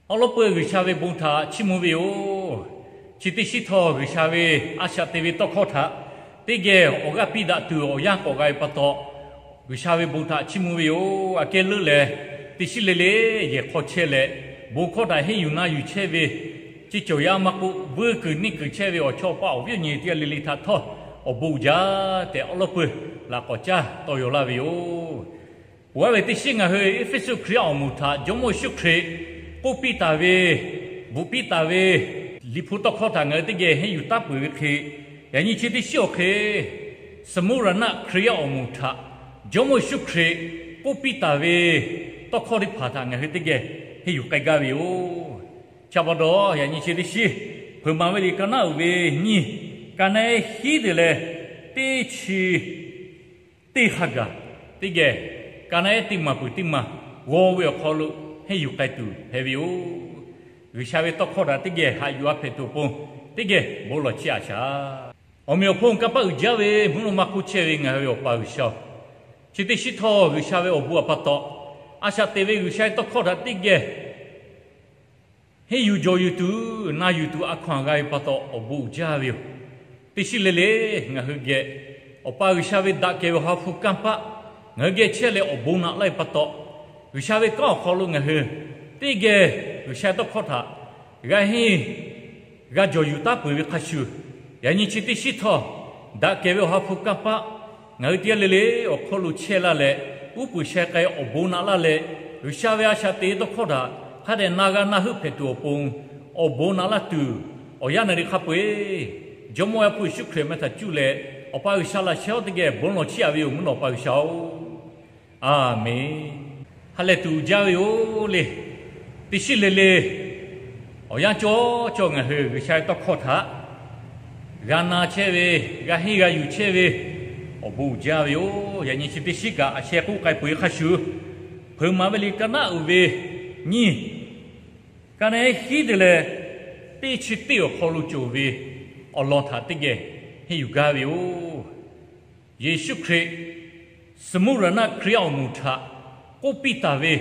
Awˉ lawˉ peuˬ G'uiˬsha ve bon htaꞈ chiˇ mvuh ve yoˬ. Chi teˇ shiˉ htawˇ, G'uiˬsha ve a shaꞈ te ve tawˇ hkawˇ htaꞈ teˇ geh awˬ g'aˇ piˇ daꞈ tuˬ awˬ yanˇ k'awꞈ g'a ve pa taw, G'uiˬsha ve bon htaꞈ chiˇ mvuh ve yoˬ. Aꞈ kehˉ leuˉ leh, teˇ shiˉ le le yehˬ hk'aw chehˇ leh, bon hkawˇ htaꞈ henˇ yuˬ na yuˬ chehˇ ve, chi cawˬ yaˇ maˇ k'oˆ, vuiˇ kuiˬ neˇ kuiˬ chehˇ ve awˬ chawˇ awˬ paˆ awˬ viˉ awˬ nyi teˇ g'aˇ le le htaꞈ htawˇ, awˬ bon uiˍ jaˇ tehꞈ awˉ lawˉ peuˬ laꞈ k'awꞈ caˇ tawˇ yaw laˇ ve yoˬ. Peuˬ aˉ ve teˇ shiˉ ngaˬ hui Eˇfeˇsuꞈ Hkriꞈ yaˇ awˬ moˍ htaꞈ Jawˇmawˇ Yeˍsuˆ Hkriꞈ k'oˆ piˇ taˍ ve, bvuhꞈ piˇ taˍ ve Liꞈ hpu tawˇ hkawˇ htaꞈ ngaˬ hui teˇ geh henˇ yuˬ taˉ peuˬ ve hk'e, yaꞈ nyi chi teˇ shiˉ awˬ hk'e, Smurna Hkriꞈ yaˇ awˬ moˍ htaꞈ Jawˇmawˇ Yeˍsuˆ Hkriꞈ k'oˆ piˇ taˍ ve tawˇ hkawˇ teˇ hpaˍ htaꞈ ngaˬ hui teˇ geh henˇ yuˬ k'ai gaˇ ve yoˬ. Chi pa taw, yaꞈ nyi chi teˇ shiˉ, hpeuꞈ maˍ ve liꞈ ka naˉ uiˍ ve nyiˇ, ka naˉ ehˉ hiˉ te leh teˇ chi teˇ ha gaˬ teˇ geh, ka naˉ ehˉ teˇ maˬ peuˬ teˇ maˬ g'aw ve awˬ hk'aw lo henˇ yuˬ k'ai tuˬ hpehꞈ ve yoˬ. G'uiˬsha ve tawˇ hkawˇ htaꞈ teˇ geh haꞈ yuˬ a hpehꞈ tuˬ awˬ pon, teˇ geh bon lawˬ chiˇ aꞈ shaˍ. Awˬ meꞈ awˬ hponˇ kanˇ paˆ uiˍ jaˇ ve mvuhˇ naw ma hk'oˆ chehˇ ve ngaˬ hui ve Awˬ pa G'uiˬsha-oˬ, chi teˇ shiˉ htawˇ G'uiˬsha ve awˬ bon awˬ pa taw, a shaꞈ te ve G'uiˬsha ve tawˇ hkawˇ htaꞈ teˇ geh henˇ yuˬ jawˬ yuˬ tuˬ, na yuˬ tuˬ a hkaw-anˬ g'a ve pa taw awˬ bon uiˍ jaˇ ve yoˬ. Teˇ shiˉ le le ngaˬ hui geh Awˬ pa G'uiˬsha ve daꞈ kehˬ ve Awˬ ha hpu kanˇ paˆ ngaˬ hui geh chehˇ leh awˬ bon naꞈ laˇ ve pa taw, G'uiˬsha ve kanˉ awˬ hk'aw lo ngaˬ hui teˇ geh G'uiˬsha ve tawˇ hkawˇ htaꞈ g'a henˇ g'a jawˬ yuˬ taˉ peuˬ ve hk'a shuˍ, yaꞈ nyi chi teˇ shiˉ htawˇ, daꞈ kehˬ ve Awˬ ha hpu kanˇ paˆ ngaˬ hui teˇ g'aˇ le le awˬ hk'aw lo chehˇ laˇ leh, uˉ peunˍ sheh k'ai awˬ bon naꞈ laˇ leh, G'uiˬsha ve a shaꞈ te ve tawˇ hkawˇ htaꞈ hk'a dehꞈ na g'a na heuˆ hpehꞈ tuˬ awˬ pon, awˬ bon naꞈ laˇ tuˬ awˬ yanˇ naˬ riˍ hk'a peu-eˬ, Jawˇmawˇ Yaˇ hpu Yeˍsuˆ Hkriꞈ meh htaꞈ cuˇ leh Awˬ pa G'uiˬsha laꞈ sheh awˉ teˇ geh bon lawˬ chiˇ aꞈ ve yoˬ, mvuhˇ naw Awˬ pa G'uiˬsha-oˬ. Aˬmenˍ. Ha lehˬ tuˬ uiˍ jaˇ ve yoˬ le. Teˇ shiˉ le le awˬ yanˇ cawˇ cawˇ ngaˬ hui G'uiˬsha ve tawˇ hkawˇ htaꞈ g'a na chehˇ ve, g'a henˇ g'a yuˬ chehˇ ve, awˬ bon uiˍ jaˇ ve yoˬ. Yaꞈ nyi chi teˇ shiˉ kaꞈ a sheh k'oˆ k'ai peuˬ ve hk'a shuˍ, hpeuꞈ maˍ ve liꞈ ka naˉ uiˍ ve nyiˇ, ka naˉ ehˉ hiˉ te leh teˇ chi teˇ awˬ hk'aw lo cawˬ ve awˬ lawn htaꞈ teˇ geh henˇ yuˬ gaˇ ve yoˬ. Yeˍsuˆ Hkriꞈ Smurna Hkriꞈ yaˇ awˬ moˍ htaꞈ k'oˆ piˇ taˍ ve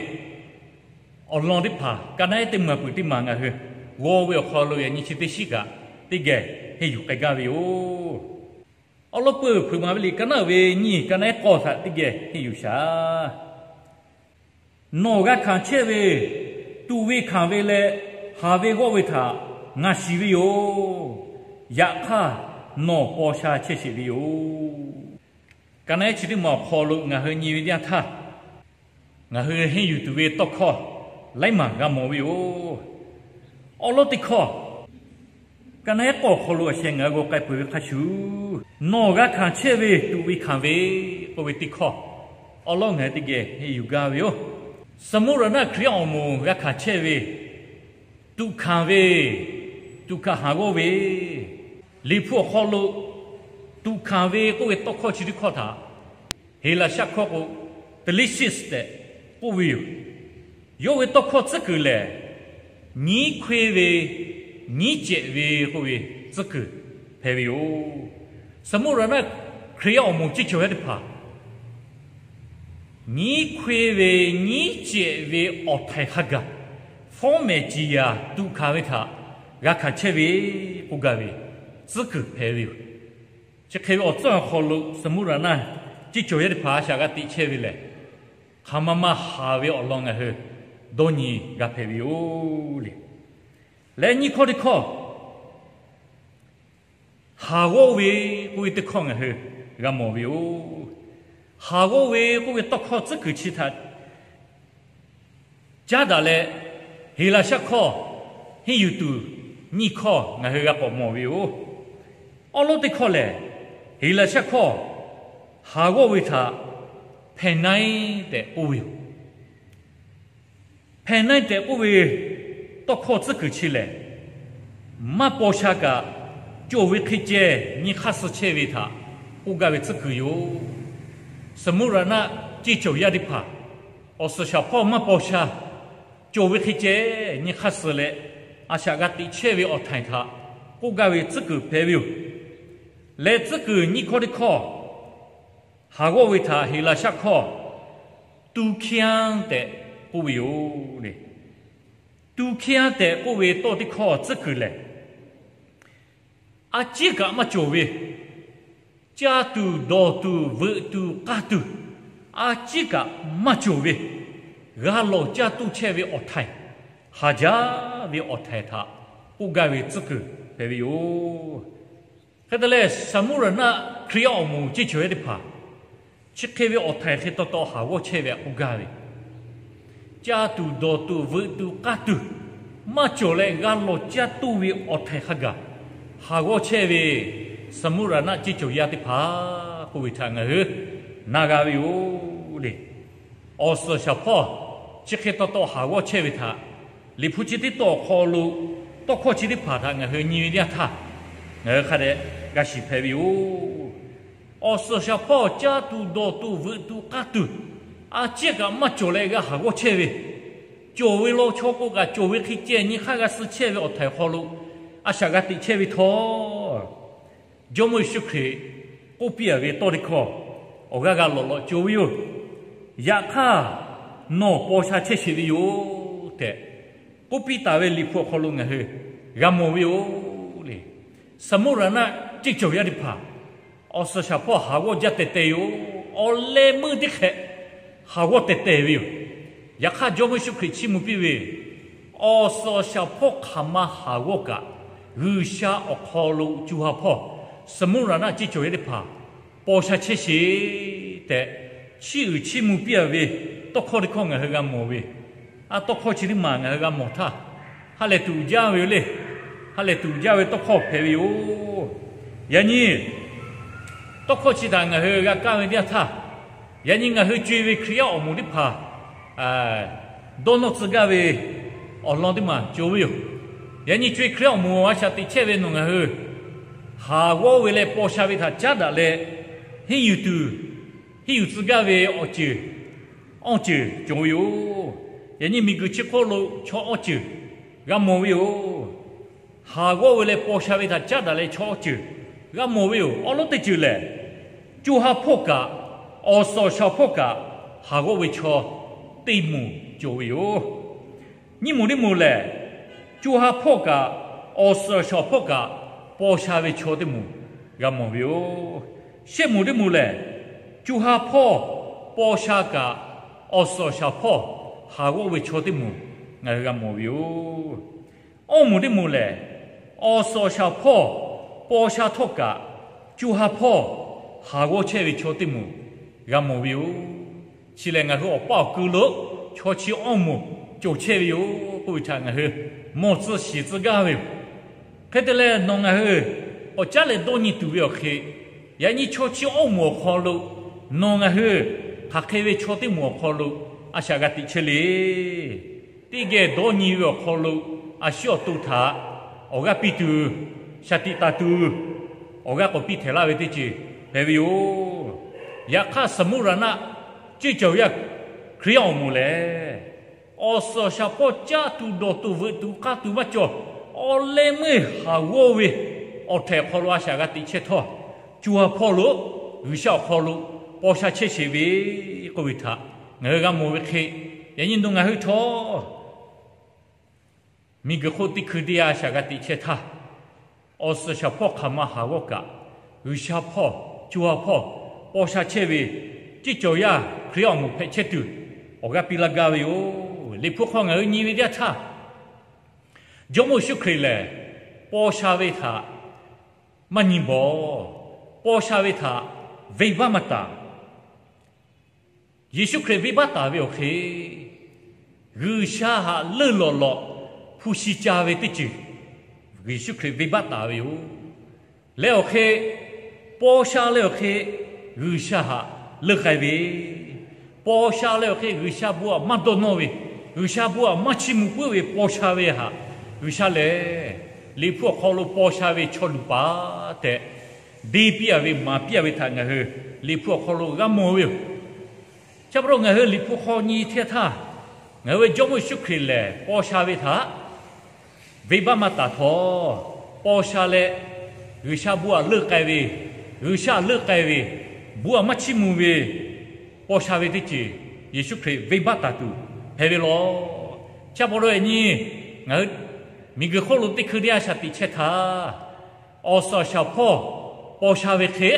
awˬ lawn teˇ hpaˍ ka naˉ ehˉ teˇ maˬ peuˬ teˇ maˬ ngaˬ hui g'aw ve awˬ hk'aw lo yaꞈ nyi chi teˇ shiˉ kaꞈ teˇ geh henˇ yuˬ k'ai gaˇ ve yoˬ. Awˉ lawˉ peuˬ hpeuꞈ maˍ ve liꞈ ka naˉ uiˍ ve nyiˇ, ka naˉ ehˉ k'awˇ htaꞈ teˇ geh henˇ yuˬ shaˍ. Nawˬ g'a hkanˍ chehˇ ve, tuꞈ ve hkanˍ ve leh haˍ ve g'awˇ ve htaꞈ ngaˬ shiˍ ve yoˬ. Yaꞈ hk'aˇ, nawˬ paw sha chehˇ sheˍ ve yoˬ. Ka naˉ ehˉ chi teˇ maˬ awˬ hk'aw lo ngaˬ hui nyi ve teˇ yanˇ htaˇ, ngaˬ hui henˇ yuˬ tuˬ ve tawˇ hkawˇ laiˉ maˬ g'a mawˬ ve yoˬ. Awˉ lawˉ teˇ hkawˇ, ka naˉ ehˉ k'awˇ awˬ hk'aw lo a sheh ngaˬ hui g'aw k'ai peuˬ ve hk'a shuˍ, nawˬ g'a hkanˍ chehˇ ve tuꞈ ve hkanˍ ve k'oˆ ve teˇ hkawˇ awˉ lawˉ ngaˬ hui teˇ geh henˇ yuˬ gaˇ ve yoˬ. Smurna Hkriꞈ yaˇ awˬ moˍ g'a hkanˍ chehˇ ve, tuꞈ hkanˍ ve, tuꞈ hkanˍ haˍ g'awˇ ve, Liꞈ hpu awˬ hk'aw lo tuꞈ hkanˍ ve k'oˆ ve tawˇ hkawˇ chi teˇ hkawˇ htaꞈ Heˍlaˍsaˆ hkawˇ k'o, telesis tehꞈ k'oˆ ve yoˬ. Yawˇ ve tawˇ hkawˇ tcuhˉ kuiˬ lehˬ, nyiˉ hkoˇ ve, nyiˉ cehꞈ ve k'oˆ ve tcuhˉ kuiˬ hpehꞈ ve yoˬ. Smurna Hkriꞈ yaˇ awˬ moˍ ceˇ cawˬ yaˇ teˇ hpaˍ, nyiˉ hkoˇ ve nyiˉ cehꞈ ve awˬ htaiˍ hk'a gaˬ, fawˉ mehˍ ciˍ yaˍ tuꞈ hkanˍ ve htaꞈ g'a hkanˍ chehˇ ve k'oˆ gaˇ ve tcuhˉ kuiˬ hpehꞈ ve yoˬ. Chi hk'e ve awˬ tcuhˉ awˬ hk'aw lo Smurna ceˇ cawˬ yaˇ teˇ hpaˍ a shaꞈ g'a teꞈ chehˇ ve lehˬ, hk'aˬ ma ma haˍ ve awˬ lawn ngaˬ hui dawˇ nyi g'a hpehꞈ ve yoˬ le. Leh nyiˇ hkawˇ teˇ hkawˇ, haˍ g'awˇ ve k'oˆ ve teˇ hkawˇ ngaˬ hui g'a mawˬ ve yoˬ. Haˍ g'awˇ ve k'oˆ ve tawˇ hkawˇ tcuhˉ kuiˬ chi htaꞈ caˉ daꞈ leh, Heˍlaˍsaˆ hkawˇ henˇ yuˬ tuˬ nyiˇ hkawˇ ngaˬ hui g'a k'awꞈ mawˬ ve yoˬ. Awˉ lawˉ teˇ hkawˇ lehˬ, Heˍlaˍsaˆ hkawˇ haˍ g'awˇ ve htaꞈ hpehˍ naiˉ tehꞈ k'oˆ ve yoˬ. Hpehˍ naiˉ tehꞈ k'oˆ ve tawˇ hkawˇ tcuhˉ kuiˬ chi lehˬ, maˇ paw sha kaꞈ cawˬ ve hk'e ceh nyi hk'aˇ suh chehˇ ve htaꞈ k'oˆ gaˇ ve tcuhˉ kuiˬ yoˬ. Smurna ceˇ cawˬ yaˇ teˇ hpaˍ, awˬ suhˍ shaˍ hpawˇ maˇ paw sha, cawˬ ve hk'e ceh nyi hk'aˇ suh leh, a shaꞈ g'a teꞈ chehˇ ve awˬ htaiˍ htaꞈ k'oˆ gaˇ ve tcuhˉ kuiˬ hpehꞈ ve yoˬ. Leh tcuhˉ kuiˬ nyiˇ hkawˇ teˇ hkawˇ, haˍ g'awˇ ve htaꞈ Heˍlaˍsaˆ hkawˇ tuˇ hkianˇ tehꞈ k'oˆ ve yoˬ le. Tu hkiˇ-aˉ tehꞈ k'oˆ ve tawˇ teˇ hkawˇ tcuhˉ kuiˬ lehˬ, a ciˉ kaꞈ maˇ cawˬ ve, caˇ tuˬ, dawˬ tuˬ, veuꞈ tuˬ, k'aˇ tuˬ, a ciˉ kaꞈ maˇ cawˬ ve, g'a lawˬ caˇ tuˬ chehˇ ve awˬ htaiˍ, haˍ jaˇ ve awˬ htaiˍ htaꞈ k'oˆ gaˇ ve tcuhˉ kuiˬ hpehꞈ ve yoˬ. Hk'e te leh, Saˍmuˆ Raˍnaˆ Hkriꞈ yaˇ awˬ moˍ ceˇ cawˬ yaˇ teˇ hpaˍ, chi hk'e ve awˬ htaiˍ hk'e taw taw haˍ g'awˇ chehˇ ve htaꞈ k'oˆ gaˇ ve, caˇ tuˬ, dawˬ tuˬ, veuꞈ tuˬ, k'aˇ tuˬ maˇ cawˬ leh g'a lawˬ caˇ tuˬ ve awˬ htaiˍ hk'a gaˬ haˍ g'awˇ chehˇ ve, Saˍmuˆ Raˍnaˆ ceˇ cawˬ yaˇ teˇ hpaˍ k'oˆ ve htaꞈ ngaˬ hui na g'a ve yoˬ le. Awˬ suhˍ awˬ shaˍ hpawˇ chi hk'e taw taw haˍ g'awˇ chehˇ ve htaꞈ Liꞈ hpu chi teˇ tawˇ awˬ hk'aw lo tawˇ hkawˇ chi teˇ hpaˍ htaꞈ ngaˬ hui nyi ve teˇ yanˇ htaˇ, ngaˬ hui hk'a dehꞈ g'a shiˍ hpehꞈ ve yoˬ. Awˬ suhˍ awˬ shaˍ hpawˇ caˇ tuˬ, dawˬ tuˬ, veuꞈ tuˬ, k'aˇ tuˬ, a ciˉ kaꞈ maˇ cawˬ leh g'a haˍ g'awˇ chehˇ ve, cawˬ ve law chaw k'o kaꞈ cawˬ ve hk'e ceh nyi hk'aˇ g'a suh chehˇ ve awˬ htaiˍ awˬ hk'aw lo a shaꞈ g'a teꞈ chehˇ ve htawˇ, Jawˇmawˇ Yeˍsuˆ Hkriꞈ k'oˆ piˇ-a ve tawˇ teˇ hkawˇ awˬ g'aˇ g'a lawꞈ lawꞈ cawˬ ve yoˬ. Yaꞈ hk'aˇ, nawˬ paw sha chehˇ sheˍ ve yoˬ tehꞈ k'oˆ piˇ taˍ ve Liꞈ hpu awˬ hk'aw lo ngaˬ hui g'a mawˬ ve yoˬ le. Saˍmuˆ Raˍnaˆ ceˇ cawˬ yaˇ teˇ hpaˍ, awˬ suhˍ shaˍ hpawˇ haˍ g'awˇ jaˇ tehˬ tehˬ yoˬ. Awˬ leh meuˇ teˇ hk'ehꞈ haˍ g'awˇ tehˬ tehˬ ve yoˬ. Yaꞈ hk'aˇ, Jawˇmawˇ Yeˍsuˆ Hkriꞈ chiˇ mvuh piˇ ve, awˬ suhˍ awˬ shaˍ hpawˇ hk'aˬ ma haˍ g'awˇ kaꞈ, G'uiˬsha awˬ hk'aw lo co ha hpawˇ Saˍmuˆ Raˍnaˆ ceˇ cawˬ yaˇ teˇ hpaˍ paw sha chehˇ sheˍ tehꞈ, chiˇ uiˍ chiˇ mvuh piˇ-a ve tawˇ hkawˇ teˇ hkawˇ ngaˬ hui g'a mawˬ ve, a tawˇ hkawˇ chi teˇ maˬ ngaˬ hui g'a mawˬ htaˇ, ha lehˬ tuˬ jaˇ ve yoˬ le. Ha lehˬ tuˬ jaˇ ve tawˇ hkawˇ hpehꞈ ve yoˬ. Yaꞈ nyi tawˇ hkawˇ chi htaꞈ ngaˬ hui g'a kaˇ ve teˇ yanˇ htaˇ, yaꞈ nyi ngaˬ hui co-e ve Hkriꞈ yaˇ awˬ moˍ teˇ hpaˍ dawˇ nawˇ tcuh gaˇ ve awˬ lawn teˇ maˬ cawˬ ve yoˬ. Yaꞈ nyi co-e Hkriꞈ yaˇ awˬ moˍ a shaꞈ teꞈ chehˇ ve nawˬ ngaˬ hui haˍ g'awˇ ve leh paw sha ve htaꞈ caˉ daꞈ leh, henˇ yuˬ tuˬ, henˇ yuˬ tcuh gaˇ ve awˬ ceuˬ awˇ ceuˬ cawˬ ve yoˬ. Yaꞈ nyi miˬguiˬ chi hk'oˆ lo chaw awˇ ceuˬ g'a mawˬ ve yoˬ. Haˍ g'awˇ ve leh paw sha ve htaꞈ caˉ daꞈ leh chaw awˇ ceuˬ g'a mawˬ ve yoˬ. Awˉ lawˉ teˇ ceuˬ lehˬ, co ha hpawˇ kaꞈ, awˬ suhˍ awˬ shaˍ hpawˇ kaꞈ haˍ g'awˇ ve chaw teˇ moˍ cawˬ ve yoˬ. Nyiˇ moˍ teˇ moˍ lehˬ, co ha hpawˇ kaꞈ, awˬ suhˍ awˬ shaˍ hpawˇ kaꞈ paw sha ve chaw teˇ moˍ g'a mawˬ ve yoˬ. Shehˆ moˍ teˇ moˍ lehˬ, co ha hpawˇ paw sha kaꞈ, awˬ suhˍ awˬ shaˍ hpawˇ haˍ g'awˇ ve chaw teˇ moˍ ngaˬ hui g'a mawˬ ve yoˬ. Awˇ moˍ teˇ moˍ lehˬ, awˬ suhˍ awˬ shaˍ hpawˇ paw sha htawˇ kaꞈ, co ha hpawˇ haˍ g'awˇ chehˇ ve chaw teˇ moˍ g'a mawˬ ve yoˬ. Chi lehˬ, ngaˬ hui awˬ paˇ awˬ ku lo chaw chi awˇ moˍ cawˬ chehˇ ve yoˬ k'oˆ ve htaꞈ ngaˬ hui mawˬ tcuh shiˍ tcuh gaˇ ve yoˬ. Hk'e te leh, nawˬ ngaˬ hui k'awꞈ caˉ leh dawˇ nyi tuˬ ve awˬ hk'e, yaꞈ nyi chaw chi awˇ moˍ awˬ hk'aw lo nawˬ ngaˬ hui hk'aˬ hk'e ve chaw teˇ moˍ awˬ hk'aw lo a shaꞈ g'a teꞈ chehˇ le. Teˇ geh dawˇ nyi ve awˬ hk'aw lo a shu awˬ to htaꞈ awˬ g'aˇ piˇ tuˬ, shaˍ tiꞈ taˍ tuˬ, awˬ g'aˇ k'awꞈ piˇ htehꞈ laˇ ve teˇ ceuˬ hpehꞈ ve yoˬ. Yaꞈ hk'aˇ, Saˍmuˆ Raˍnaˆ ceˇ cawˬ yaˇ Hkriꞈ yaˇ awˬ moˍ lehˬ, awˬ suhˍ awˬ shaˍ hpawˇ caˇ tuˬ, dawˬ tuˬ, veuꞈ tuˬ, k'aˇ tuˬ maˇ cawˬ. Awˬ leh meuˇ haˍ g'awˇ ve awˬ htaiˍ awˬ hk'aw lo a shaꞈ g'a teꞈ chehˇ htawˇ, co ha hpawˇ lo G'uiˬsha awˬ hk'aw lo paw sha chehˇ sheˍ ve k'oˆ ve htaꞈ ngaˬ hui g'a mawˬ ve hk'e, yaꞈ nyi nawˬ ngaˬ hui htawˇ miˬguiˬ hk'oˆ teˇ hkui teˇ yanˇ a shaꞈ g'a teꞈ chehˇ htaˇ, awˬ suhˍ awˬ shaˍ hpawˇ hk'aˬ ma haˍ g'awˇ kaꞈ, G'uiˬsha hpawˇ, co ha hpawˇ paw sha chehˇ ve ceˇ cawˬ yaˇ Hkriꞈ yaˇ awˬ moˍ hpehꞈ chehˇ tuˬ awˬ g'aˇ piˇ laˇ gaˇ ve yoˬ. Liꞈ hpu hk'aw ngaˬ hui nyi ve teˇ yanˇ htaˇ, Jawˇmawˇ Yeˍsuˆ Hkriꞈ lehˬ, paw sha ve htaꞈ maˇ nyi bawˬ. Paw sha ve htaꞈ venˇbaˆ maˇ taˍ. Yeˍsuˆ Hkriꞈ venˇbaˆ taˍ ve awˬ hk'e, G'uiˬsha htaꞈ leuˆ lawˬ lawꞈ hpu shi ca ve teˇ ceuˬ Yeˍsuˆ Hkriꞈ venˇbaˆ taˍ ve yoˬ. Leh awˬ hk'e, paw sha leh awˬ hk'e G'uiˬsha htaꞈ leuˆ k'ai ve, paw sha leh awˬ hk'e G'uiˬsha bon htaꞈ maˇ dawˇ nawˇ ve, G'uiˬsha bon htaꞈ maˇ chiˇ mvuh puiˉ ve paw sha ve htaꞈ G'uiˬsha lehˬ, Liꞈ hpu awˬ hk'aw lo paw sha ve chaw luˬ paˍ tehꞈ deˇ piˇ-a ve, maˍ piˇ-a ve htaꞈ ngaˬ hui Liꞈ hpu awˬ hk'aw lo g'a mawˬ ve yoˬ. Chi pa taw ngaˬ hui Liꞈ hpu hk'aw nyi hteˇ htaˇ, ngaˬ hui ve Jawˇmawˇ Yeˍsuˆ Hkriꞈ lehˬ paw sha ve htaꞈ venˇbaˆ maˇ taˍ htawˇ, paw sha leh G'uiˬsha bon htaꞈ leuˆ k'ai ve, G'uiˬsha leuˆ k'ai ve, bon htaꞈ maˇ chiˇ mvuh ve paw sha ve teˇ ceuˬ Yeˍsuˆ Hkriꞈ venˇbaˆ taˍ tuˬ hpehꞈ ve law. Chi pa taw yaꞈ nyi Ngaˬ hui miˬguiˬ hk'oˆ lo teˇ hkui teˇ yanˇ shaˍ tiꞈ chehˇ htaˇ, awˬ suhˍ awˬ shaˍ hpawˇ paw sha ve hk'e,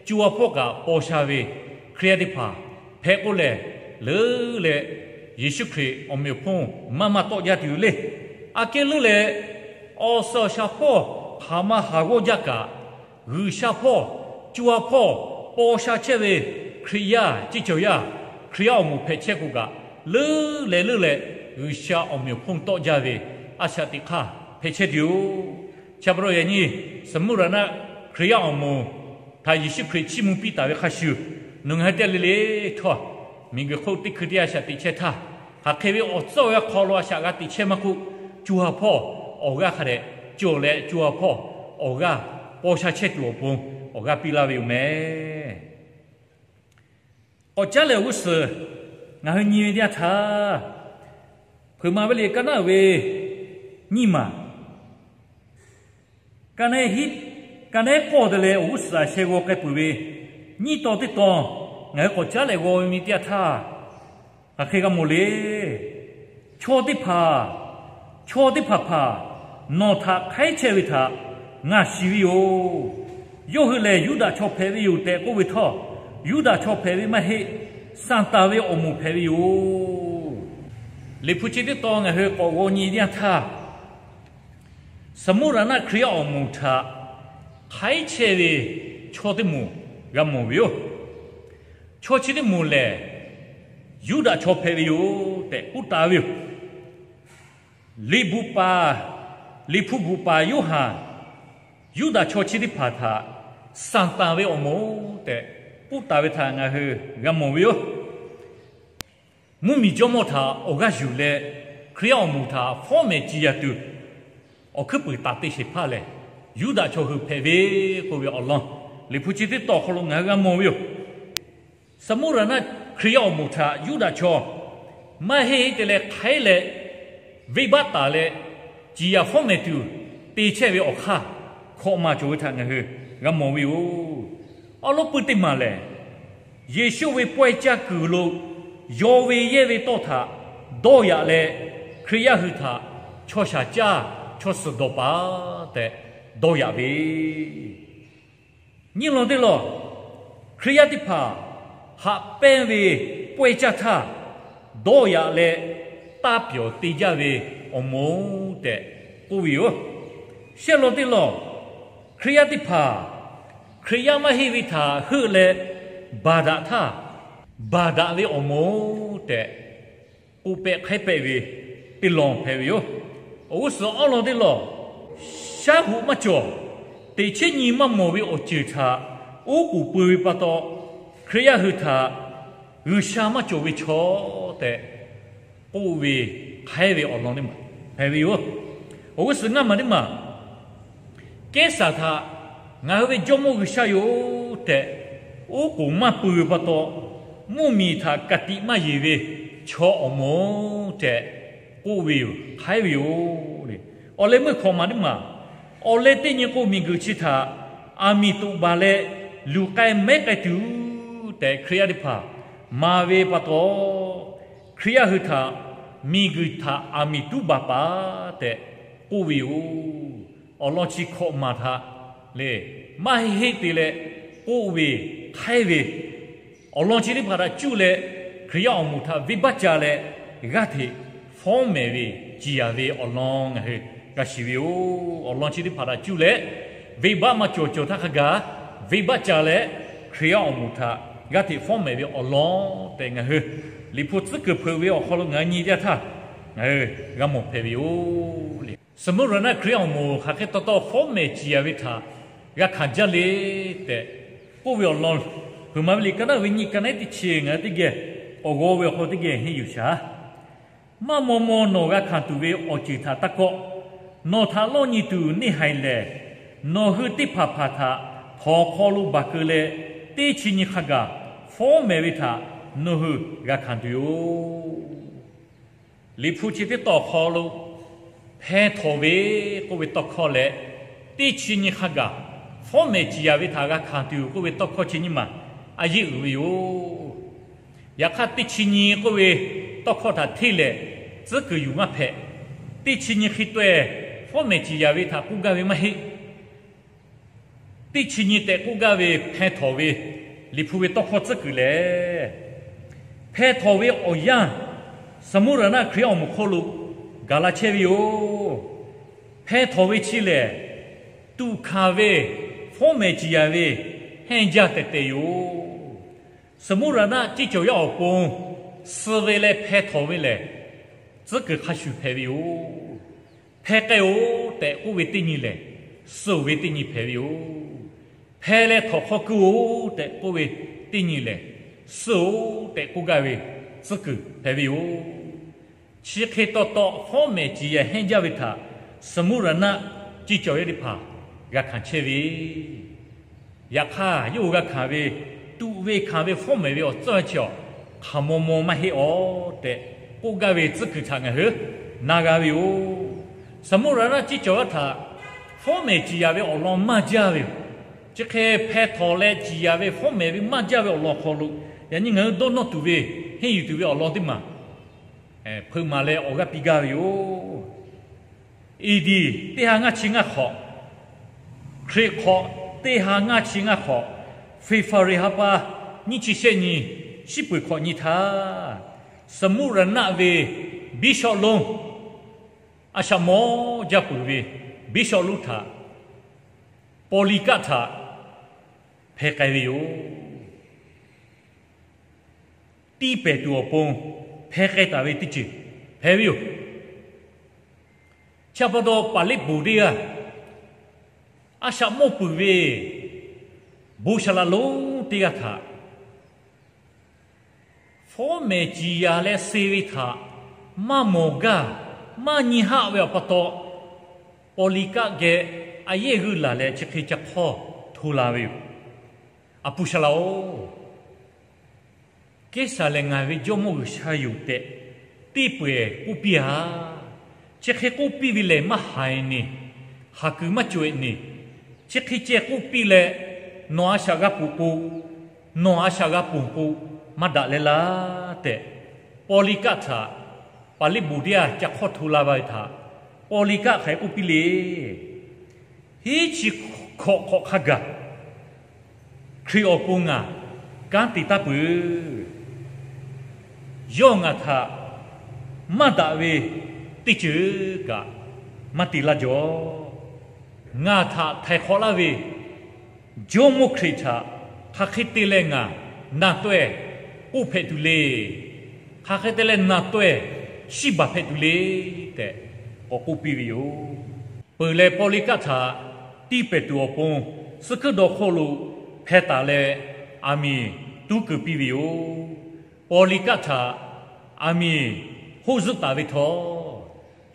co ha hpawˇ kaꞈ paw sha ve Hkriꞈ yaˇ teˇ hpaˍ hpehꞈ k'oˆ lehˬ, leuˉ leh Yeˍsuˆ Hkriꞈ awˬ meꞈ awˬ hponˇ maˇ maˇ tawˆ jaˇ tuˬ yoˬ le. Aꞈ kehˉ leuˉ leh, awˬ suhˍ awˬ shaˍ hpawˇ hk'aˬ ma haˍ g'awˇ jaˇ kaꞈ, G'uiˬsha hpawˇ, co ha hpawˇ paw sha chehˇ ve Hkriꞈ yaˇ ceˇ cawˬ yaˇ, Hkriꞈ yaˇ awˬ moˍ hpehꞈ chehˇ k'o kaꞈ, leuˉ leh leuˉ leh G'uiˬsha awˬ meꞈ awˬ hponˇ tawˆ jaˇ ve a shaꞈ teꞈ hk'aˇ hpehꞈ chehˇ tuˬ yoˬ. Chi pa taw yaꞈ nyi Saˍmuˆ raˍnaˆ Hkriꞈ yaˇ awˬ moˍ htaꞈ Yeˍsuˆ Hkriꞈ chiˇ mvuh piˇ taˍ ve hk'a shuˍ, nawˬ ngaˬ hui teˇ g'aˇ le le htawˇ, miˬguiˬ hk'oˆ teˇ hkui teˇ yanˇ shaꞈ tiꞈ chehˇ htaˇ, hk'aˬ hk'e ve awˬ tcuhˉ awˬ yanˇ hk'aw lo a shaꞈ g'a tiꞈ chehˇ maˇ k'oˆ, co ha hpawˇ awˬ g'aˇ hk'a dehꞈ cawˬ leh, co ha hpawˇ awˬ g'aˇ paw sha chehˇ tuˬ awˬ pon awˬ g'aˇ piˇ laˇ ve yoˬ meh. K'awꞈ caˉ leh awˬ g'uˇ suhˍ ngaˬ hui nyi ve teˇ yanˇ htaˇ, hpeuꞈ maˍ ve liꞈ ka naˉ ve nyiˇ maˬ, ka naˉ hiˉ, ka naˉ k'awˇ te leh awˬ g'uˇ suhˍ a sheh g'aw k'ai peuˬ ve nyiˇ taw teˇ taw, ngaˬ hui k'awꞈ caˉ leh g'aw ve mi teˇ yanˇ htaˇ, hk'aˬ hk'e g'a mawˬ le. Chaw teˇ hpaˍ, chaw teˇ hpaˍ hpaˍ nawˬ htaꞈ hk'aiˉ chehˇ ve htaꞈ ngaˬ shiˍ ve yoˬ. Yawˇ hui lehˬ Yuˇdaꞈ chaw hpehꞈ ve yoˬ tehꞈ k'oˆ ve htawˇ, Yuˇdaꞈ chaw hpehꞈ ve maˇ heˆ, Saˍtanˍ ve awˬ moˍ hpehꞈ ve yoˬ. Liꞈ hpu chi teˇ taw ngaˬ hui k'awꞈ g'aw nyi teˇ yanˇ htaˇ, Saˍmuˆ raˍnaˆ Hkriꞈ yaˇ awˬ moˍ htaꞈ hk'aiˉ chehˇ ve chaw teˇ moˍ g'a mawˬ ve yoˬ. Chaw chi teˇ moˍ lehˬ, Yuˇdaꞈ chaw hpehꞈ ve yoˬ tehꞈ k'oˆ taˍ ve yoˬ. Liꞈ bvuhꞈ paˍ, Liꞈ hpu bvuhꞈ paˍ Yoˇhanˬ, Yuˇdaꞈ chaw chi teˇ hpaˍ htaꞈ Saˍtanˍ ve awˬ moˍ tehꞈ k'oˆ taˍ ve htaꞈ ngaˬ hui g'a mawˬ ve yoˬ. Mvuhˇmiˬ jawˇmawˇ htaꞈ awˬ g'aˇ yuˬ leh, Hkriꞈ yaˇ awˬ moˍ htaꞈ fawˉ mehˍ ciˍ yanˍ tuˬ, awˬ hkuiˉ puiˍ taˍ te shehˍ hpaˇ lehˬ, Yuˇdaꞈ chaw hui hpehꞈ ve k'oˆ ve awˬ lawn, Liꞈ hpu chi teˇ taw awˬ hk'aw lo ngaˬ hui g'a mawˬ ve yoˬ. Saˍmuˆ raˍnaˆ Hkriꞈ yaˇ awˬ moˍ htaꞈ Yuˇdaꞈ chaw maˇ heˆ te leh hk'aiˉ leh, venˇbaˆ taˍ leh, ciˍ yanˍ fawˉ mehˍ tuˬ te chehˇ ve awˬ hk'aˇ, hkawꞈ maˬ cawˬ ve htaꞈ ngaˬ hui g'a mawˬ ve yoˬ. Awˉ lawˉ puiˇ teˇ maˬ lehˬ, Yeˍsuˆ ve pawehˇ caˇ kuiˬ lo yaw ve yehˇ ve tawˇ htaꞈ dawˇ yaꞈ leh, Hkriꞈ yaˇ hui htaꞈ chaw shaˍ caˇ, chaw suhˍ dawˬ paˍ tehꞈ dawˇ yaꞈ ve nyiˇ lawn teˇ lawˬ, Hkriꞈ yaˇ teˇ hpaˍ haꞈ pehnˇ ve pawehˇ caˇ htaˇ, dawˇ yaꞈ leh taˇ pyawˬ te jaˇ ve awˬ moˍ tehꞈ k'oˆ ve yoˬ. Shehˆ lawn teˇ lawˬ, Hkriꞈ yaˇ teˇ hpaˍ Hkriꞈ yaˇ maˇ heˆ ve htaꞈ heuˆ leh baˬ daꞈ htaˇ, baˬ daꞈ ve awˬ moˍ tehꞈ k'oˆ pehˆ hk'aiˉ pehˆ ve teˇ lawn hpehꞈ ve yoˬ. Awˬ g'uˇ suhˍ awˉ lawn teˇ lawˬ, shaˉ hoꞈ maˇ cawˬ, teꞈ chiˉ nyi maˇ mawˬ ve awˬ ceuˬ htaꞈ oˉ k'oˍ pui ve pa taw, Hkriꞈ yaˇ hui htaꞈ G'uiˬsha maˇ cawˬ ve chaw tehꞈ k'oˆ ve hk'aiˉ ve awˬ lawn teˇ maˬ hpehꞈ ve yoˬ. Awˬ g'uˇ suhˍ ngaˇ maˬ teˇ maˬ, Kehˉsaˍ htaꞈ ngaˬ hui ve Jawˇmawˇ G'uiˬsha yoˬ tehꞈ oˉ k'oˍ maˇ pui ve pa taw, mvuhˇmiˬ htaꞈ ka tiꞈ maˇ yeˬ ve chaw awˬ moˍ tehꞈ k'oˆ ve yoˬ, hk'aiˉ ve yoˬ le. Awˬ leh meuˇ hkawꞈ maˬ teˇ maˬ, awˬ leh teˇ nyi k'o miˬguiˬ chi htaꞈ aˬ miˍ toꞈ baˬ leh luˬ k'ai mehˉ k'ai tuˬ tehꞈ Hkriꞈ yaˇ teˇ hpaˍ maˍ ve pa taw, Hkriꞈ yaˇ hui htaꞈ miˬguiˬ htaꞈ aˬ miˍ tuˉ baˬ paˍ tehꞈ k'oˆ ve yoˬ. Awˬ lawn chi hkawꞈ maˬ htaꞈ lehˬ, maˇ heˆ heˆ te leh k'oˆ ve, hk'aiˉ ve, awˬ lawn chi teˇ hpaˍ htaꞈ cuˇ leh Hkriꞈ yaˇ awˬ moˍ htaꞈ venˇbaˆ ca leh g'aˇ hteꞈ fawˉ mehˍ ve ciˍ yanˍ ve awˬ lawn ngaˬ hui g'a shiˍ ve yoˬ. Awˬ lawn chi teˇ hpaˍ htaꞈ cuˇ leh venˇbaˆ maˇ cawˬ cawˬ htaˇ hk'a gaˬ, venˇbaˆ ca leh Hkriꞈ yaˇ awˬ moˍ htaꞈ g'aˇ hteꞈ fawˉ mehˍ ve awˬ lawn tehꞈ ngaˬ hui Liꞈ hpu tcuhˉ kuiˬ hpeuꞈ ve awˬ hk'aw lo ngaˬ hui nyi teˇ yanˇ htaˇ, ngaˬ hui g'a mawˬ hpehꞈ ve yoˬ le. Saˍmuˆ raˍnaˆ Hkriꞈ yaˇ awˬ moˍ hk'aˬ hk'e taw taw fawˉ mehˍ ciˍ yanˍ ve htaꞈ g'a hkanˍ jaˇ le tehꞈ k'oˆ ve awˬ lawn, hpeuꞈ maˍ ve liꞈ ka naˉ ve nyiˇ ka naˉ teˇ chi ngaˬ hui teˇ geh awˬ g'aw ve awˬ hk'aw teˇ geh henˇ yuˬ shaˍ. Maˇ maw maw nawˬ g'a hkanˍ tuˬ ve awˬ ceuˬ htaꞈ taˇ kawˆ. Nawˬ htaꞈ lawˇ nyi tuˬ neˇ haiˬ lehˬ, nawˬ hui teˇ hpaˍ hpaˍ htaꞈ htawnˍ hk'aw lo baˬ keu leh, teˇ chi nyi hk'a gaˬ fawˉ mehˍ ve htaꞈ nawˬ hui g'a hkanˍ tuˬ yoˬ. Liꞈ hpu chi teˇ taw awˬ hk'aw lo hpeh htawnˍ ve k'oˆ ve tawˇ hkawˇ leh, teˇ chi nyi hk'a gaˬ fawˉ mehˍ ciˍ yanˍ ve htaꞈ g'a hkanˍ tuˬ yoˬ k'oˆ ve tawˇ hkawˇ chi nyiˇ maˬ a yeˆ uiˍ ve yoˬ. Yaꞈ hk'aˇ teˇ chi nyi k'oˆ ve tawˇ hkawˇ htaꞈ hteˇ leh tcuhˉ kuiˬ yuˬ maˇ hpehꞈ. Teˇ chi nyi hk'e taweh, fawˉ mehˍ ciˍ yanˍ ve htaꞈ k'oˆ gaˇ ve maˇ heˆ. Teˇ chi nyi tehꞈ k'oˆ gaˇ ve hpeh htawnˍ ve Liꞈ hpu ve tawˇ hkawˇ tcuhˉ kuiˬ lehˬ, hpeh htawnˍ ve awˬ yanˇ, Saˍmuˆ Raˍnaˆ Hkriꞈ yaˇ awˬ moˍ hk'oˆ lo gaˬ la chehˇ ve yoˬ. Hpeh htawnˍ ve chi lehˬ, tuꞈ hkanˍ ve fawˉ mehˍ ciˍ yanˍ ve hehnˇ jaˇ tehꞈ tehꞈ yoˬ. Saˍmuˆ Raˍnaˆ ceˇ cawˬ yaˇ awˬ pon suh ve leh hpeh htawnˍ ve lehˬ, tcuhˉ kuiˬ hk'a shuˍ hpehꞈ ve yoˬ. Hpeh k'ai-oˬ tehꞈ k'oˆ ve teˇ nyi lehˬ, suh-oˬ ve teˇ nyi hpehꞈ ve yoˬ. Hpeh leh htawnˍ hk'aw keu-oˬ tehꞈ k'oˆ ve teˇ nyi lehˬ, suh-oˬ tehꞈ k'oˆ gaˇ ve tcuhˉ kuiˬ hpehꞈ ve yoˬ. Chi hk'e taw taw fawˉ mehˍ ciˍ yanˍ hehnˇ jaˇ ve htaꞈ Saˍmuˆ Raˍnaˆ ceˇ cawˬ yaˇ teˇ hpaˍ g'a hkanˍ chehˇ ve, yaꞈ hk'aˇ yawˇ hui g'a hkanˍ ve, tuꞈ ve hkanˍ ve fawˉ mehˍ ve awˬ tcuhˉ chi awˬ hk'aˬ maw maw maˇ heˆ-oˬ tehꞈ k'oˆ gaˇ ve tcuhˉ kuiˬ htaꞈ ngaˬ hui na g'a ve yoˬ. Saˍmuˆ Raˍnaˆ ceˇ cawˬ yaˇ htaꞈ fawˉ mehˍ ciˍ yanˍ ve awˬ lawn maˇ jaˇ ve yoˬ. Chi hk'e hpeh htawnˍ leh ciˍ yanˍ ve fawˉ mehˍ ve maˇ jaˇ ve awˬ lawn awˬ hk'aw lo, yaꞈ nyi ngaˬ hui dawˇ nawˇ tuˬ ve, henˇ yuˬ tuˬ ve awˬ lawn teˇ maˬ hpeuꞈ maˍ leh awˬ g'aˇ piˇ gaˇ ve yoˬ. Eˇdiˍ teˇ ha ngaˇ chi ngaˇ hk'awꞈ, Hkriꞈ hk'awꞈ teˇ ha ngaˇ chi ngaˇ hk'awꞈ, Feˍfaˍriˍ ha pa nyiˇ chi shehˆ nyi, shiˉ peuˬ hkawꞈ nyi htaˇ, Saˍmuˆ Raˍnaˆ ve biˇ shawˆ lonˉ, a shaꞈ mawˇ jaˇ peuˬ ve biˇ shawˆ lonˉ htaꞈ Pawˇliˇkaˆ htaꞈ hpeh k'ai ve yoˬ. Tiˇ pehˍ tuˬ awˬ pon hpeh k'ai taˍ ve teˇ ceuˬ hpehꞈ ve yoˬ. Chi pa taw, paˍliˆ ponˬ teˇ g'aˇ, a shaꞈ mawˇ peuˬ ve bon saˍ laꞈ lonˉ teˇ g'aˇ htaꞈ fawˉ mehˍ ciˍ yanˍ leh suh ve htaꞈ maˇ mawˬ gaˇ, maˇ nyi haˆ ve awˬ pa taw, Pawˇliˇkaˆ geh a yehˇ g'uiˇ laˬ leh chi hk'e ca hk'awˇ hto la ve yoˬ. A pu saˍ laꞈ-oˬ, Kehˉsaˍ lehˬ ngaˬ ve Jawˇmawˇ G'uiˬsha yoˬ tehꞈ teˇ pawehˇ k'oˆ piˇ-a. Chi hk'e k'oˆ piˇ ve lehˬ, maˇ haiˬ neˬ, haˍ kuiˬ maˇ cawˬ-e neˬ. Chi hk'e ceh k'oˆ piˇ leh, nawˬ a shaꞈ g'a ponˬ k'o, nawˬ a shaꞈ g'a ponˬ k'o, maˇ daꞈ leh laˇ tehꞈ, Pawˇliˇkaˆ htaꞈ paˍliˆ ponˬ teˇ g'aˇ ca hk'awˇ hto la ve htaꞈ Pawˇliˇkaˆ hk'aˬ hk'e k'oˆ piˇ le. Hiˉ chi hkawꞈ hk'awꞈ hk'a gaˬ Hkriꞈ awˬ pon ngaˬ kanˉ te taˍ peuˬ. Yawˇ ngaˬ htaꞈ maˇ daꞈ ve teˇ ceuˬ kaꞈ maˇ te laˇ jaw. Ngaˬ htaꞈ htaiˍ hk'awꞈ laˇ ve Jawˇmawˇ Hkriꞈ htaꞈ hk'aˬ hk'e te leh ngaˬ na taweh k'oˆ hpehꞈ tuˬ le. Hk'aˬ hk'e te leh na taweh chiˇ baˬ hpehꞈ tuˬ le tehꞈ k'awꞈ k'oˆ piˇ ve yoˬ. Peuˬ leh, Pawˇliˇkaˆ htaꞈ tiˇ pehˍ tuˬ awˬ pon suh hkuiˉ dawˬ hk'oˆ lo hpeh taˍ leh, aˬ miˍ tuˉ keu piˇ ve yoˬ. Pawˇliˇkaˆ htaꞈ aˬ miˍ hoˆ zuhˆ taˍ ve htawˇ,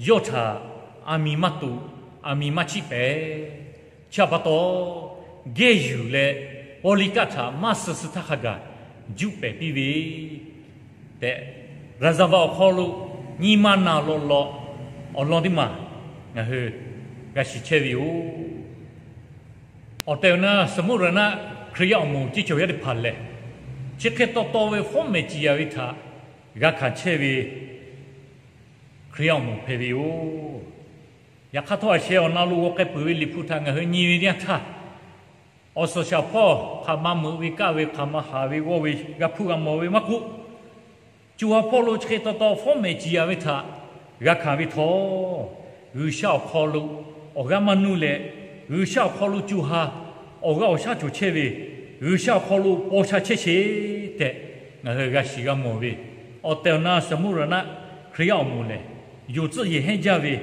yawˇ htaꞈ aˬ miˍ maˇ toꞈ, aˬ miˍ maˇ chiˆ pehˍ. Chi pa taw, gehˇ yuˬ leh Pawˇliˇkaˆ htaꞈ maˇ suh suh htaˇ hk'a gaˬ juˆ pehˍ piˇ ve tehꞈ, Raˍzaˍvaˍ awˬ hk'aw lo nyi ma naˬ lawꞈ lawꞈ awˬ lawn teˇ maˬ ngaˬ hui g'a shiˍ chehˇ ve yoˬ. Awˬ tehˬ awˬ na Saˍmuˆ Raˍnaˆ Hkriꞈ yaˇ awˬ moˍ ceˇ cawˬ yaˇ teˇ hpaˍ lehˬ, chi hk'e taw taw ve fawˉ mehˍ ciˍ yanˍ ve htaꞈ g'a hkanˍ chehˇ ve Hkriꞈ yaˇ awˬ moˍ hpehꞈ ve yoˬ. Yaꞈ hk'aˇ htawˇ, a sheh awˬ na lo g'aw k'ai peuˬ ve Liꞈ hpu htaꞈ ngaˬ hui nyi ve teˇ yanˇ htaˇ, awˬ suhˍ shaˍ hpawˇ hk'aˬ ma meuꞈ ve kaˇ ve, hk'aˬ ma haˍ ve g'awˇ ve, g'a hpuˇ g'a mawˬ ve maˇ k'oˆ, co ha hpawˇ lo chi hk'e taw taw fawˉ mehˍ ciˍ yanˍ ve htaꞈ g'a hkanˍ ve htawˇ, G'uiˬsha awˬ hk'aw lo awˬ g'aˇ maˇ nuˇ leh, G'uiˬsha awˬ hk'aw lo co ha awˬ g'aˇ awˬ shaˉ cawˬ chehˇ ve, G'uiˬsha awˬ hk'aw lo paw sha chehˇ sheˍ tehꞈ, ngaˬ hui g'a shiˍ g'a mawˬ ve, awˬ tehˬ awˬ na Saˍmuˆ Raˍnaˆ Hkriꞈ yaˇ awˬ moˍ lehˬ, yonˍ tcuhˆ yehˬ hehnˇ jaˇ ve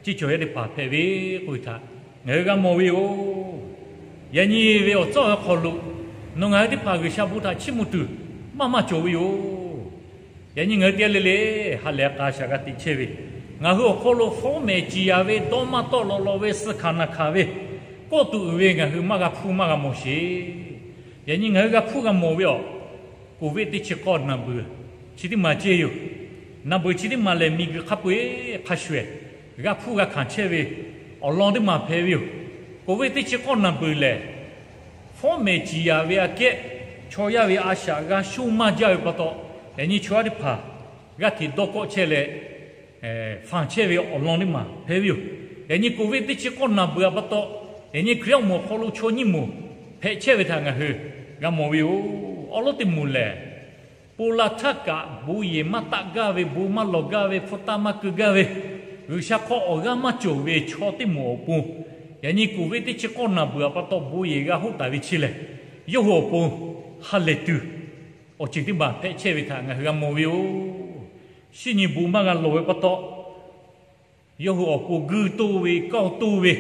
ceˇ cawˬ yaˇ teˇ hpaˍ hpehꞈ ve k'oˆ ve htaꞈ ngaˬ hui g'a mawˬ ve yoˬ. Yaꞈ nyi ve awˬ tcuhˉ awˬ hk'aw lo, nawˬ ngaˬ hui teˇ hpaˍ G'uiˬsha bon htaꞈ chiˇ mvuh tuˬ maˇ maˇ cawˬ ve yoˬ. Yaꞈ nyi ngaˬ hui teˇ g'aˇ le le ha lehˬ k'a shaꞈ g'a teꞈ chehˇ ve, ngaˬ hui awˬ hk'aw lo fawˉ mehˍ ciˍ yanˍ ve, dawˇ maˇ tawˆ lawꞈ lawꞈ ve, suh hkanˍ naˬ hkanˍ ve, kawˆ tuꞈ uiˍ ve ngaˬ hui maˇ g'a hpuˇ maˇ g'a mawˬ sheˍ. Yaꞈ nyi ngaˬ hui g'a hpuˇ g'a mawˬ ve awˬ, Covid teˇ chi k'awˇ naˬ beuˬ chi teˇ maˬ ceh yoˬ. Naˬ beuˬ chi teˇ maˬ lehˬ, miˬguiˬ hk'a peu-eˬ hk'a shuˍ ehˍ g'a hpuˇ g'a hkanˍ chehˇ ve awˬ lawn teˇ maˬ hpehꞈ ve yoˬ. Covid teˇ chi k'awˇ naˬ beuˬ lehˬ, fawˉ mehˍ ciˍ yanˍ ve aꞈ kehˉ chaw yaˇ ve a shaꞈ g'a shoˇ maˇ jaˇ ve pa taw, yaꞈ nyi chaw yaˇ teˇ hpaˍ g'aˇ hteꞈ dawˇ kawˆ chehˇ leh, fanˬ chehˇ ve awˬ lawn teˇ maˬ hpehꞈ ve yoˬ. Yaꞈ nyi Covid teˇ chi k'awˇ naˬ beuꞈ a pa taw, yaꞈ nyi Hkriꞈ yaˇ awˬ moˍ awˬ hk'aw lo chaw nyiˇ moˍ hpehꞈ chehˇ ve htaꞈ ngaˬ hui g'a mawˬ ve yoˬ. Awˉ lawˉ teˇ moˍ lehˬ, ponˬ laˬ htaˇ kaꞈ bon yehˬ maˇ taˆ gaˇ ve, bon maˇ lawˬ gaˇ ve, hpu taˇ maˇ keu gaˇ ve, G'uiˬsha hk'aw awˬ g'aˇ maˇ cawˬ ve chaw teˇ moˍ awˬ pon, yaꞈ nyi Covid teˇ chi k'awˇ naˬ beuꞈ a pa taw bon yehˬ g'a hoˆ taˍ ve chi lehˬ, yawˇ hui awˬ pon ha lehˬ tuˬ awˬ ceuˬ teˇ maˬ hpehꞈ chehˇ ve htaꞈ ngaˬ hui g'a mawˬ ve yoˬ. Shinˉ nyi bon maˇ g'a lawˬ ve pa taw, yawˇ hui awˬ pon guiˇ toˇ ve, kawˇ toˇ ve,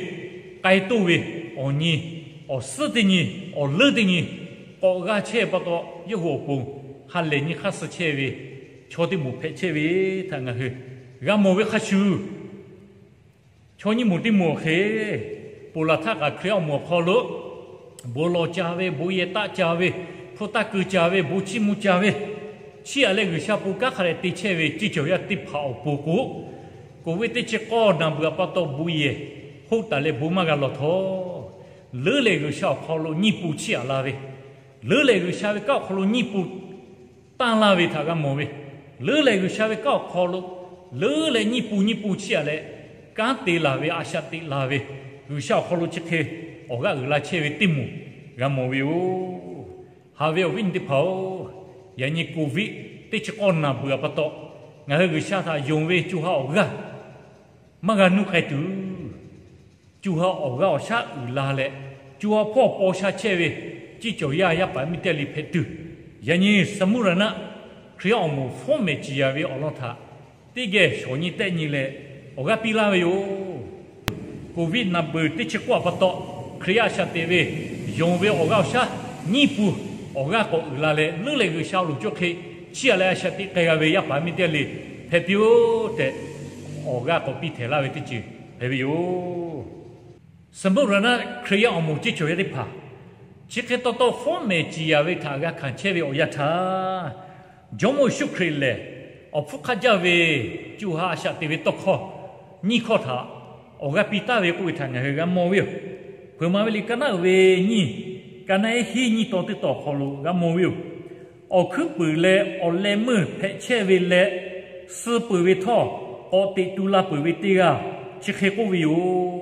k'ai toˇ ve, awˬ nyi, awˬ suhˉ teˇ nyi, awˬ leuˉ teˇ nyi k'awꞈ g'a chehˇ pa taw, yawˇ hui awˬ pon ha lehˬ nyi hk'aˇ suh chehˇ ve chaw teˇ moˍ hpehꞈ chehˇ ve htaꞈ ngaˬ hui g'a mawˬ ve hk'a shuˍ, chaw nyiˇ moˍ teˇ moˍ awˬ hk'e, ponˬ laˬ htaˇ kaꞈ Hkriꞈ yaˇ awˬ moˍ awˬ hk'aw lo bon lawˬ ca ve, bon yehˬ taˆ ca ve, hpu taˇ keu ca ve, bon chiˇ mvuh ca ve, chiˇ aꞈ leh G'uiˬsha pon kanˉ hk'a dehꞈ te chehˇ ve ceˇ cawˬ yaˇ teˇ hpaˍ awˬ pon k'o, Covid teˇ chi k'awˇ naˬ beuꞈ a pa taw bon yehˬ hoˆ taˍ leh bon maˇ g'a lawˬ htawˇ, leuˉ leh G'uiˬsha awˬ hk'aw lo nyiˇ pun chiˇ aꞈ la ve, leuˉ leh G'uiˬsha ve kanˉ awˬ hk'aw lo nyiˇ pun tanˇ laˇ ve htaꞈ g'a mawˬ ve, leuˉ leh G'uiˬsha ve kanˉ awˬ hk'aw lo leuˉ leh nyiˇ pun nyiˇ pun chiˇ aꞈ leh kanˉ te laˬ ve, a shaꞈ teꞈ laˬ ve, G'uiˬsha awˬ hk'aw lo chi hk'e awˬ g'aˇ uiˍ la chehˇ ve teˇ moˍ g'a mawˬ ve yoˬ. Haꞈ ve awˬ viˉ nyi teˇ hpaˍ-oˬ, yaꞈ nyi Covid teˇ chi k'awˇ naˬ beuꞈ a pa taw, ngaˬ hui G'uiˬsha htaꞈ yonˍ ve co ha awˬ g'aˇ maˇ g'a nuˇ k'ai tuˬ, co ha awˬ g'aˇ awˬ shaˉ uiˍ la leh, co ha hpawˇ paw sha chehˇ ve ceˇ cawˬ yaˇ yaˇ paˍ miˇ teˇ le hpehꞈ tuˬ, yaꞈ nyi Saˍmuˆ Raˍnaˆ Hkriꞈ yaˇ awˬ moˍ fawˉ mehˍ ciˍ yanˍ ve awˬ lawn htaꞈ teˇ geh shawˍ nyi tehˆ nyi leh awˬ g'aˇ piˇ laˇ ve yoˬ. Covid naˬ beuꞈ teˇ chi k'awˇ a pa taw, Hkriꞈ yaˇ a shaꞈ teꞈ ve yonˍ ve awˬ g'aˇ awˬ shaˉ nyiˇ pun awˬ g'aˇ k'awꞈ uiˍ la leh, leuˉ leh G'uiˬsha lo cawˇ hk'e chiˇ aꞈ leh a shaꞈ teꞈ k'ai g'a ve yaˇ paˍ miˇ teˇ le hpehꞈ piˇ-oˆ tehꞈ, awˬ g'aˇ k'awꞈ piˇ htehˍ laˇ ve teˇ ceuˬ hpehꞈ ve yoˬ. Saˍmuˆ Raˍnaˆ Hkriꞈ yaˇ awˬ moˍ ceˇ cawˬ yaˇ teˇ hpaˍ, chi hk'e taw taw fawˉ mehˍ ciˍ yanˍ ve htaꞈ g'a hkanˍ chehˇ ve awˬ yanˇ htaˇ, Jawˇmawˇ Yeˍsuˆ Hkriꞈ lehˬ, awˬ hpfuhˇ hk'aˇ jaˇ ve co ha a shaꞈ teꞈ ve tawˇ hkawˇ nyiˇ hkawˇ htaꞈ awˬ g'aˇ piˇ taˍ ve k'oˆ ve htaꞈ ngaˬ hui g'a mawˬ ve yoˬ. Hpeuꞈ maˍ ve liꞈ ka naˆ uiˍ ve nyiˇ, ka naˆ ehˉ hiˉ nyiˇ taw teˇ taw awˬ hk'aw lo g'a mawˬ ve yoˬ. Awˬ hkuiˉ puiˍ leh awˬ leh meuˇ hpehꞈ chehˇ ve leh, suh peuˬ ve htawˇ k'awꞈ teꞈ tu la peuˬ ve teˇ g'aˇ chi hk'e k'oˆ ve yoˬ.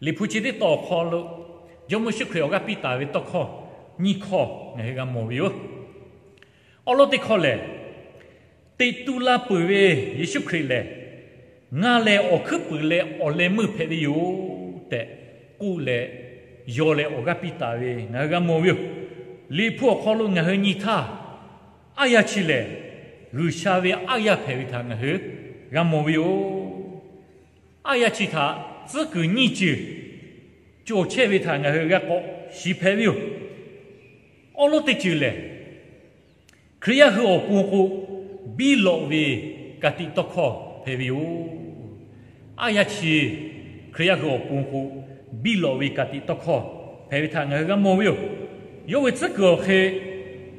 Liꞈ hpu chi teˇ taw awˬ hk'aw lo Jawˇmawˇ Yeˍsuˆ Hkriꞈ awˬ g'aˇ piˇ taˍ ve tawˇ hkawˇ nyiˇ hkawˇ ngaˬ hui g'a mawˬ ve yoˬ. Awˉ lawˉ teˇ hkawˇ lehˬ, teꞈ tu la peuˬ ve Yeˍsuˆ Hkriꞈ lehˬ, ngaˬ lehˬ awˬ hkuiˉ puiˍ leh awˬ leh meuˇ hpehꞈ ve yoˬ tehꞈ k'oˆ leh, yaw leh awˬ g'aˇ piˇ taˍ ve ngaˬ hui g'a mawˬ ve yoˬ. Liꞈ hpu awˬ hk'aw lo ngaˬ hui nyi htaˇ, aˉ yaˇ chi lehˬ G'uiˬsha ve aˉ yaˇ hpehꞈ ve htaꞈ ngaˬ hui g'a mawˬ ve yoˬ. Aˉ yaˇ chi htaꞈ tcuhˉ kuiˬ nyiˇ ceuˬ cawˬ chehˇ ve htaꞈ ngaˬ hui g'a k'awꞈ shiˍ hpehꞈ ve yoˬ. Awˉ lawˉ teˇ ceuˬ lehˬ, Hkriꞈ yaˇ hui awˬ pon k'o, biˇ lawꞈ ve ka tiꞈ tawˇ hkawˇ hpehꞈ ve yoˬ. Aˉ yaˇ chi Hkriꞈ yaˇ hui awˬ pon k'o, biˇ lawꞈ ve ka tiꞈ tawˇ hkawˇ hpehꞈ ve htaꞈ ngaˬ hui g'a mawˬ ve yoˬ. Yawˇ ve tcuhˉ kuiˬ awˬ hk'e,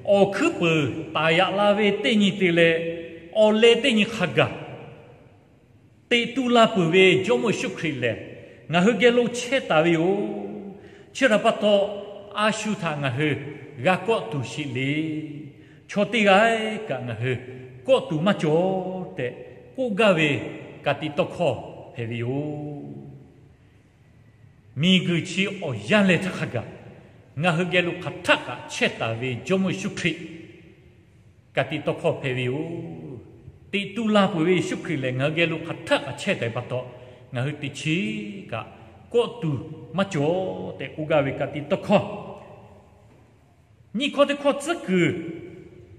awˬ hkuiˉ puiˍ taˍ yaꞈ la ve teˇ nyi te leh, awˬ leh teˇ nyi hk'a gaˬ teꞈ tu la peuˬ ve Jawˇmawˇ Yeˍsuˆ Hkriꞈ lehˬ, ngaˬ hui geh lo chehˇ taˍ ve yoˬ. Chi htaꞈ pa taw, a shu htaꞈ ngaˬ hui g'a kawˆ tuˬ sheˍ le. Chaw teˇ g'aˇ kaꞈ ngaˬ hui kawˆ tuˬ maˇ cawˬ tehꞈ k'oˆ gaˇ ve ka tiꞈ tawˇ hkawˇ hpehꞈ ve yoˬ. Miˬguiˬ chi awˬ yanˇ leh htaˇ hk'a gaˬ, ngaˬ hui geh lo hk'aˬ htaˆ kaꞈ chehˇ taˍ ve Jawˇmawˇ Yeˍsuˆ Hkriꞈ ka tiꞈ tawˇ hkawˇ hpehꞈ ve yoˬ. Teꞈ tu la peuˬ ve Yeˍsuˆ Hkriꞈ lehˬ, ngaˬ hui geh lo hk'aˬ htaˆ kaꞈ chehˇ taˍ ve pa taw, ngaˬ hui teꞈ chiˉ kaꞈ kawˆ tuˬ maˇ cawˬ tehꞈ k'oˆ gaˇ ve ka tiꞈ tawˇ hkawˇ. Nyiˇ hkawˇ teˇ hkawˇ tcuhˉ kuiˬ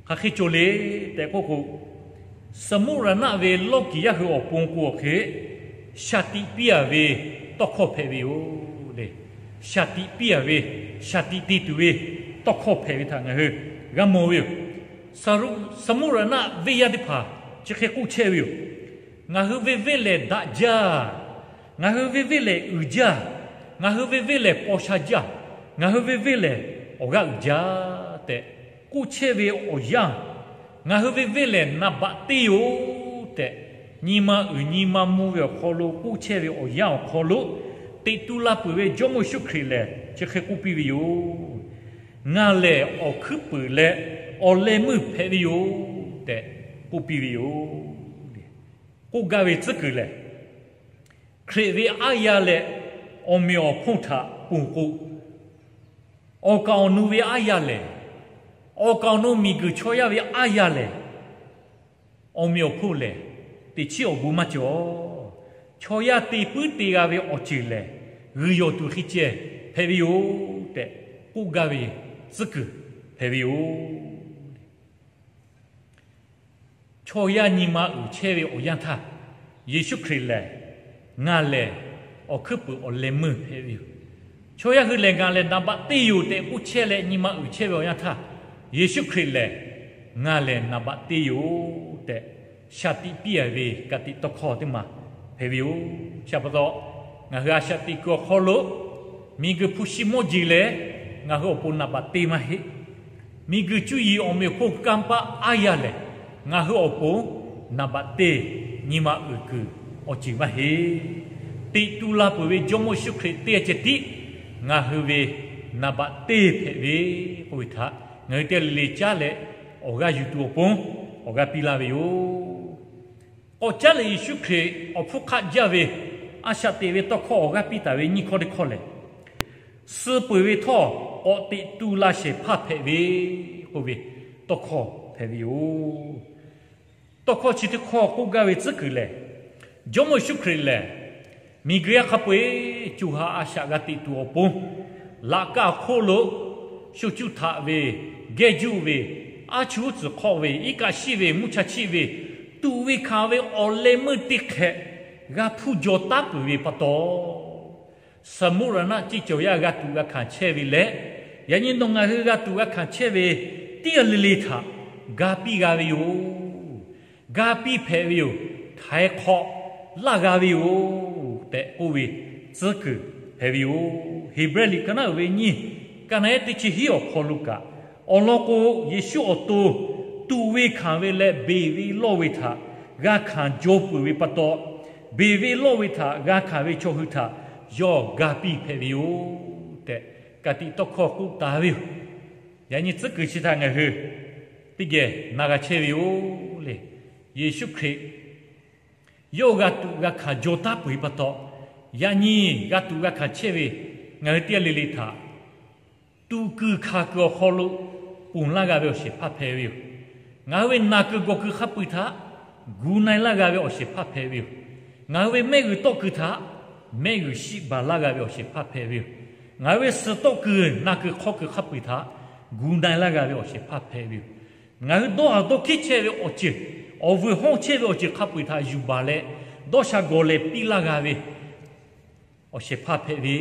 hk'aˬ hk'e cawˬ le tehꞈ k'oˆ k'o, Saˍmuˆ Raˍnaˆ ve lawˇ kiˍ yaˇ hui awˬ pon k'o awˬ hk'e, shaˍ tiꞈ piˇ a ve tawˇ hkawˇ hpehꞈ ve yoˬ le. Shaˍ tiꞈ piˇ a ve, shaˍ tiꞈ te tuˬ ve tawˇ hkawˇ hpehꞈ ve htaꞈ ngaˬ hui g'a mawˬ ve yoˬ. Saˍmuˆ Raˍnaˆ venˇ yaˇ teˇ hpaˍ chi hk'e k'oˆ chehˇ ve yoˬ. Ngaˬ hui ve venˇ lehˬ daꞈ jaˇ. Ngaˬ hui ve venˇ lehˬ uiˍ jaˇ. Ngaˬ hui ve venˇ lehˬ paw sha jaˇ. Ngaˬ hui ve venˇ lehˬ awˬ g'aˇ uiˍ jaˇ tehꞈ k'oˆ chehˇ ve awˬ yanˇ, ngaˬ hui ve venˇ lehˬ naˍ baꞈ teˇ yoˬ tehꞈ, nyi ma uiˍ nyi ma mvuh ve awˬ hk'aw lo k'oˆ chehˇ ve awˬ yanˇ awˬ hk'aw lo, teꞈ tu la peuˬ ve Jawˇmawˇ Yeˍsuˆ Hkriꞈ lehˬ chi hk'e k'oˆ piˇ ve yoˬ. Ngaˬ lehˬ awˬ hkuiˉ puiˍ leh awˬ leh meuˇ hpehꞈ ve yoˬ tehꞈ k'oˆ piˇ ve yoˬ. k'oˆ gaˇ ve tcuhˉ kuiˬ lehˬ, Hkriꞈ ve aˉ yaˇ leh awˬ meꞈ awˬ hponˇ htaꞈ ponˬ k'o, awˬ kaˍ awˬ nu ve aˉ yaˇ lehˬ, awˬ kaˍ awˬ nu miˬ guiˬ chaw yaˇ ve aˉ yaˇ lehˬ, awˬ meꞈ awˬ hponˇ lehˬ, teꞈ chiˉ awˬ bon maˇ cawˬ. Chaw yaˇ te puiˉ te g'a ve awˬ ceuˬ lehˬ, g'uiˬ yawˬ tuˬ hk'e ceh hpehꞈ ve yoˬ tehꞈ k'oˆ gaˇ ve tcuhˉ kuiˬ hpehꞈ ve yoˬ. Chaw yaˇ nyi ma uiˍ chehˇ ve awˬ yanˇ htaˇ, Yeˍsuˆ Hkriꞈ lehˬ, Ngaˬ lehˬ awˬ hkuiˉ puiˍ awˬ leh meuˇ hpehꞈ ve yoˬ. Chaw yaˇ hui lehˬ, Ngaˬ lehˬ naˍ baꞈ teˇ yoˬ tehꞈ k'oˆ chehˇ leh nyi ma uiˍ chehˇ ve awˬ yanˇ htaˇ, Yeˍsuˆ Hkriꞈ lehˬ, Ngaˬ lehˬ naˍ baꞈ teˇ yoˬ tehꞈ shaˍ tiꞈ piˇ a ve ka tiꞈ tawˇ hkawˇ teˇ maˬ hpehꞈ ve yoˬ. Chi pa taw, ngaˬ hui a shaꞈ teꞈ kuiˬ awˬ hk'aw lo miˬ guiˬ hpu shi mawˇ jeˬ lehˬ, ngaˬ hui awˬ pon naˍ baꞈ teˇ maˇ heˆ. Miˬ guiˬ cuˇ yiˍ awˬ meꞈ awˬ hponˇ kanˇ paˆ aˉ yaˇ lehˬ, ngaˬ hui awˬ pon naˍ baꞈ teˇ nyi ma uiˍ kuiˬ awˬ ceuˬ maˇ heˆ. Teꞈ tu la peuˬ ve Jawˇmawˇ Yeˍsuˆ Hkriꞈ teˇ ceh tiˉ ngaˬ hui ve naˍ baꞈ teˇ hpehꞈ ve k'oˆ ve htaꞈ ngaˬ hui teˇ g'aˇ le le caˉ leh awˬ g'aˇ yuˬ tuˬ awˬ pon awˬ g'aˇ piˇ laˇ ve yoˬ. K'awꞈ caˉ leh Yeˍsuˆ Hkriꞈ awˬ hpfuhˇ hk'aˆ jaˇ ve a shaꞈ teꞈ ve tawˇ hkawˇ awˬ g'aˇ piˇ taˍ ve nyiˇ hkawˇ teˇ hkawˇ lehˬ, suh peuˬ ve htawˇ k'awꞈ teꞈ tu la shehˍ hpaˇ hpehꞈ ve k'oˆ ve tawˇ hkawˇ hpehꞈ ve yoˬ. Tawˇ hkawˇ chi teˇ hkawˇ k'oˆ gaˇ ve tcuhˉ kuiˬ lehˬ, Jawˇmawˇ Yeˍsuˆ Hkriꞈ lehˬ, miˬ guiˬ yaˇ hk'a peu-eˬ co ha a shaꞈ g'a teꞈ tuˬ awˬ pon, laꞈ kaˇ hk'oˆ lo sho cuˇ htaꞈ ve, gehˇ juˆ ve, aˉ chuˇ tcuhˍ hk'awˆ ve, iˉ kaˆ shiˆ ve, mvuhˇ cha chiˆ ve, tuꞈ ve hkanˍ ve awˬ leh meuˇ teˇ hk'ehꞈ g'a hpuˇ jaw taˉ peuˬ ve pa taw, Saˍmuˆ raˍnaˆ ceˇ cawˬ yaˇ g'a tuꞈ g'a hkanˍ chehˇ ve leh, yaꞈ nyi nawˬ ngaˬ hui g'a tuꞈ g'a hkanˍ chehˇ ve teˇ g'aˇ le le htaꞈ ga piˇ g'a ve yoˬ. Ga piˇ hpehꞈ ve yoˬ. Htaiˍ hk'awꞈ laˇ g'a ve yoˬ tehꞈ k'oˆ ve tcuhˉ kuiˬ hpehꞈ ve yoˬ. Heˍbrehˇ liꞈ ka naˉ uiˍ ve nyiˇ, ka naˉ ehˉ teˇ chi hiˉ awˬ hk'aw lo kaꞈ, awˬ lawn k'o, Yeˍsuˆ awˬ to tuꞈ ve hkanˍ ve leh beˬ ve lawˇ ve htaꞈ g'a hkanˍ jaw peuˬ ve pa taw, beˬ ve lawˇ ve htaꞈ g'a hkanˍ ve chaw hui htaꞈ yawˇ ga piˇ hpehꞈ ve yoˬ tehꞈ, ka tiꞈ tawˇ hkawˇ k'oˆ taˍ ve yoˬ. Yaꞈ nyi tcuhˉ kuiˬ chi htaꞈ ngaˬ hui teˇ geh na g'a chehˇ ve yoˬ le. Yeˍsuˆ Hkriꞈ yawˇ g'a tuꞈ g'a hkanˍ jaw taˉ peuˬ ve pa taw, yaꞈ nyi g'a tuꞈ g'a hkanˍ chehˇ ve ngaˬ hui teˇ g'aˇ le le htaꞈ tuꞈ kuiˬ hkanˍ kuiˬ awˬ hk'aw lo ponˬ laˇ g'a ve awˬ shehˍ hpaˇ hpehꞈ ve yoˬ. Ngaˬ hui ve naˬ kuiˬ gawˬ kuiˬ hk'a peu-eˬ htaꞈ gu na-e laˇ g'a ve awˬ shehˍ hpaˇ hpehꞈ ve yoˬ. Ngaˬ hui ve mehˆ g'uiˬ tawˆ kuiˬ htaꞈ mehˆ g'uiˬ shiˆ baˬ laˇ g'a ve awˬ shehˍ hpaˇ hpehꞈ ve yoˬ. Ngaˬ hui ve suhˍ tawˆ kuiˬ naˬ kuiˬ hk'aw kuiˬ hk'a peu-eˬ htaꞈ gu na-e laˇ g'a ve awˬ shehˍ hpaˇ hpehꞈ ve yoˬ. Ngaˬ hui dawˇ haˍ dawˇ hkiˉ chehˇ ve awˬ ceuˬ, awˬ vuiˬ hawˇ chehˇ ve awˬ ceuˬ hk'a peu-eˬ htaꞈ yuˬ baˬ leh, dawˇ sha gawˬ lehˬ piˇ laˇ g'a ve awˬ shehˍ hpaˇ hpehꞈ ve,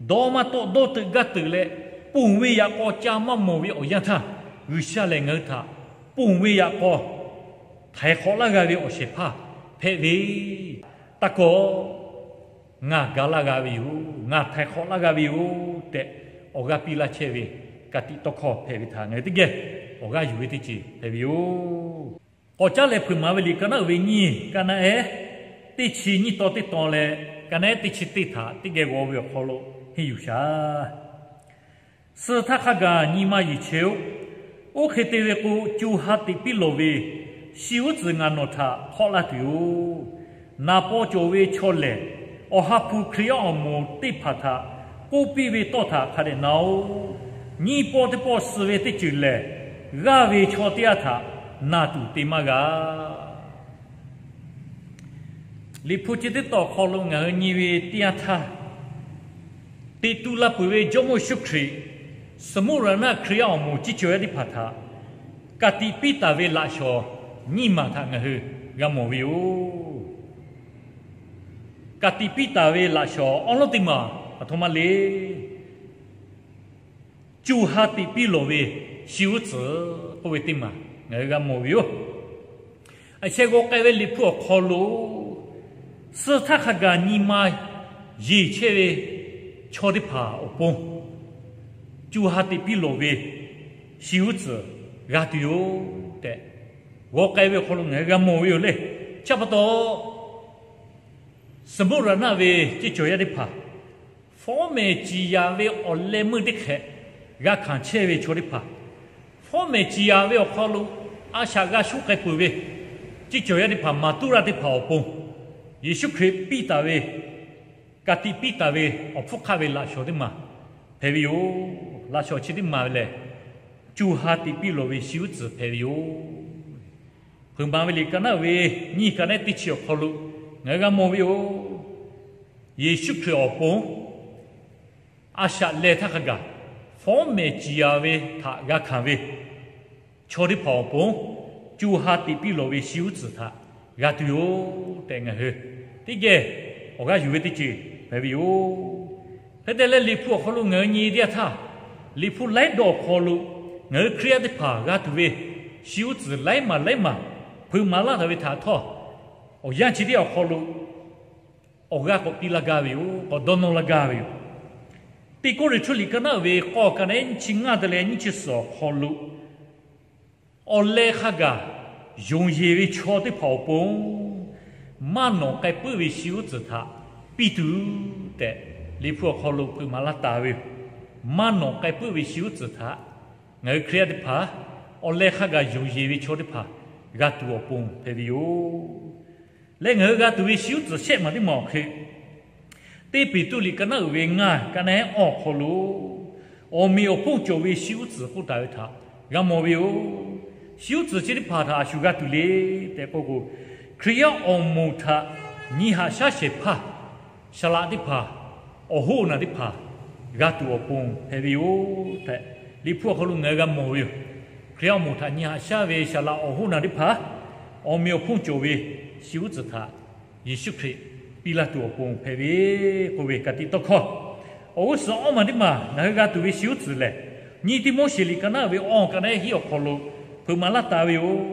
dawˇ maˇ tawˆ dawˇ teuꞈ gaˇ teuꞈ leh, ponˬ ve yaꞈ k'aw ca maˇ mawˬ ve awˬ yanˇ htaˇ, G'uiˬsha lehˬ ngaˬ hui htaꞈ ponˬ ve yaꞈ k'aw htaiˍ hk'awꞈ laˇ g'a ve awˬ shehˍ hpaˇ hpehꞈ ve, taˇ kawꞈ ngaˬ ga laˇ g'a ve yoˬ, ngaˬ htaiˍ hk'awꞈ laˇ g'a ve yoˬ tehꞈ, awˬ g'aˇ piˇ laˇ chehˇ ve ka tiꞈ tawˇ hkawˇ hpehꞈ ve htaꞈ ngaˬ hui teˇ geh awˬ g'aˇ yuˬ ve teˇ ceuˬ hpehꞈ ve yoˬ. K'awꞈ caˉ leh Hpeuꞈ maˍ ve liꞈ ka naˉ uiˍ ve nyiˇ, ka naˉ ehˉ teˇ chi nyiˇ taw teˇ taw leh, ka naˉ ehˉ teˇ chi teˇ htaꞈ teˇ geh g'aw ve awˬ hk'aw lo henˇ yuˬ shaˍ. Suh htaˇ hk'a gaˬ nyi ma yeˬ chehˇ-oˆ. Oˇ hk'e te ve k'o, co ha teꞈ piˇ lawˬ ve shi uˉ tcuhˍ ngaˬ nawˬ htaꞈ hk'awˆ laˇ tuˬ yoˬ. Naˍ paw cawˬ ve chaw lehˬ, Awˬ ha hpu Hkriꞈ yaˇ awˬ moˍ teˇ hpaˍ htaꞈ k'oˆ piˇ ve tawˇ htaꞈ hk'a dehꞈ na-oˆ. Nyiˇ pawˆ teˇ pawˆ suh ve teˇ ceuˬ lehˬ, g'aˇ ve chaw teˇ g'aˇ htaꞈ na tuˬ te maˇ g'a. Liꞈ hpu chi teˇ tawn awˬ hk'aw lo ngaˬ hui nyi ve teˇ yanˇ htaˇ, teꞈ tu la peuˬ ve Jawˇmawˇ Yeˍsuˆ Hkriꞈ, Saˍmuˆ raˍnaˆ Hkriꞈ yaˇ awˬ moˍ ciˇ cawˬ yaˇ teˇ hpaˍ htaꞈ ka tiꞈ piˇ taˍ ve laꞈ shawnˍ nyiˇ maˬ htaꞈ ngaˬ hui g'a mawˬ ve yoˬ. Ka tiꞈ piˇ taˍ ve laꞈ shawnˍ awˉ lawˉ teˇ maˬ aˬ htoꞈ ma le. Co ha teꞈ piˇ lawˬ ve shi uˉ tcuhˍ k'oˆ ve teˇ maˬ ngaˬ hui g'a mawˬ ve yoˬ. Aˬ sheh g'aw k'ai ve Liꞈ hpu awˬ hk'aw lo, suh htaˇ hk'a gaˬ nyi ma yeˬ chehˇ ve chaw teˇ hpaˍ awˬ pon co ha teꞈ piˇ lawˬ ve shi uˉ tcuhˍ g'a tuˬ yoˬ tehꞈ, g'aw k'ai ve awˬ hk'aw lo ngaˬ hui g'a mawˬ ve yoˬ le. Chi pa taw, Saˍmuˆ raˍnaˆ ve ceˇ cawˬ yaˇ teˇ hpaˍ, fawˉ mehˍ ciˍ yanˍ ve awˬ leh meuˇ teˇ hk'ehꞈ g'a hkanˍ chehˇ ve chaw teˇ hpaˍ, fawˉ mehˍ ciˍ yanˍ ve awˬ hk'aw lo a shaꞈ g'a shuˉ k'ai peuˬ ve, Ceˇ cawˬ yaˇ teˇ hpaˍ, maˍ tuˉ raˇ teˇ hpaˍ awˬ pon, Yeˍsuˆ Hkriꞈ piˇ taˍ ve, ka tiꞈ piˇ taˍ ve awˬ hpfuhˇ hk'aˆ ve laꞈ shawnˍ teˇ maˬ hpehꞈ ve yoˬ. Laꞈ shawnˍ chi teˇ maˬ ve lehˬ, co ha teꞈ piˇ lawˬ ve shi uˉ tcuhˍ hpehꞈ ve yoˬ. Hpeuꞈ maˍ ve liꞈ ka naˉ uiˍ ve nyiˇ ka naˉ teˇ chi awˬ hk'aw lo ngaˬ hui g'a mawˬ ve yoˬ. Yeˍsuˆ Hkriꞈ awˬ pon a shaꞈ leh htaˇ hk'a gaˬ, fawˉ mehˍ ciˍ yanˍ ve htaꞈ g'a hkanˍ ve chaw teˇ hpaˍ awˬ pon, co ha teꞈ piˇ lawˬ ve shi uˉ tcuhˍ htaꞈ g'a tuˬ yoˬ tehꞈ ngaˬ hui teˇ geh awˬ g'aˇ yuˬ ve teˇ ceuˬ hpehꞈ ve yoˬ. Hk'e te leh, Liꞈ hpu awˬ hk'aw lo ngaˬ hui nyi teˇ yanˇ htaˇ, Liꞈ hpu laiˉ dawˇ awˬ hk'aw lo ngaˬ hui Hkriꞈ yaˇ teˇ hpaˍ g'a tuˬ ve shi uˉ tcuhˍ laiˉ maˬ laiˉ maˬ hpeuꞈ maˍ laˇ taˍ ve htaꞈ htawˇ, awˬ yanˇ chi teˇ awˬ hk'aw lo awˬ g'aˇ k'awꞈ piˇ laˇ gaˇ ve yoˬ. K'awꞈ dawˇ nawˇ laˇ gaˇ ve yoˬ. Teˇ Kawˇrenˍhtuˆ liꞈ ka naˉ uiˍ ve k'awˇ ka naˉ nyiˇ chi suhˍ awˬ hk'aw lo, awˬ leh hk'a gaˬ yonˍ yeˬ ve chaw teˇ hpaˍ awˬ pon, maˇ nawꞈ k'ai puiˉ ve shi uˉ tcuhˍ htaꞈ piˇ tuˬ tehꞈ, Liꞈ hpu awˬ hk'aw lo hpeuꞈ maˍ laˇ taˍ ve yoˬ. Maˇ nawꞈ k'ai puiˉ ve shi uˉ tcuhˍ htaꞈ ngaˬ hui Hkriꞈ yaˇ teˇ hpaˍ, awˬ leh hk'a gaˬ yonˍ yeˬ ve chaw teˇ hpaˍ g'a tuˬ awˬ pon hpehꞈ ve yoˬ. Leh ngaˬ hui g'a tuˬ ve shi uˉ tcuhˍ shehˆ maˬ teˇ maˬ awˬ hk'e, teˇ Peˍtruˆ liꞈ ka naˉ uiˍ ve ngaˇ ka naˉ awˇ awˬ hk'aw lo, awˬ meꞈ awˬ hponˇ cawˬ ve shi uˉ tcuhˍ k'oˆ taˍ ve htaꞈ g'a mawˬ ve yoˬ. Shi uˉ tcuhˍ chi teˇ hpaˍ htaꞈ a shu g'a tuˬ le tehꞈ k'oˆ k'o, Hkriꞈ yaˇ awˬ moˍ htaꞈ nyi haꞈ shaˉ shehˍ hpaˇ saˍ laꞈ teˇ hpaˍ, awˬ hoˉ naˬ teˇ hpaˍ g'a tuˬ awˬ pon hpehꞈ ve yoˬ tehꞈ, Liꞈ hpu awˬ hk'aw lo ngaˬ hui g'a mawˬ ve yoˬ. Hkriꞈ yaˇ awˬ moˍ htaꞈ nyi haꞈ shaˉ ve saˍ laꞈ awˬ hoˉ naˬ teˇ hpaˍ, awˬ meꞈ awˬ hponˇ cawˬ ve shi uˉ tcuhˍ htaꞈ Yeˍsuˆ Hkriꞈ piˇ laˇ tuˬ awˬ pon hpehꞈ ve k'oˆ ve ka tiꞈ tawˇ hkawˇ. Awˬ g'uˇ suhˍ awˇ maˬ teˇ maˬ ngaˬ hui g'a tuˬ ve shi uˉ tcuhˍ lehˬ, nyiˇ Tiˆmoˉseˍ liꞈ ka naˉ ve awˇ ka naˉ hiˉ awˬ hk'aw lo hpeuꞈ maˍ laˇ taˍ ve yoˬ.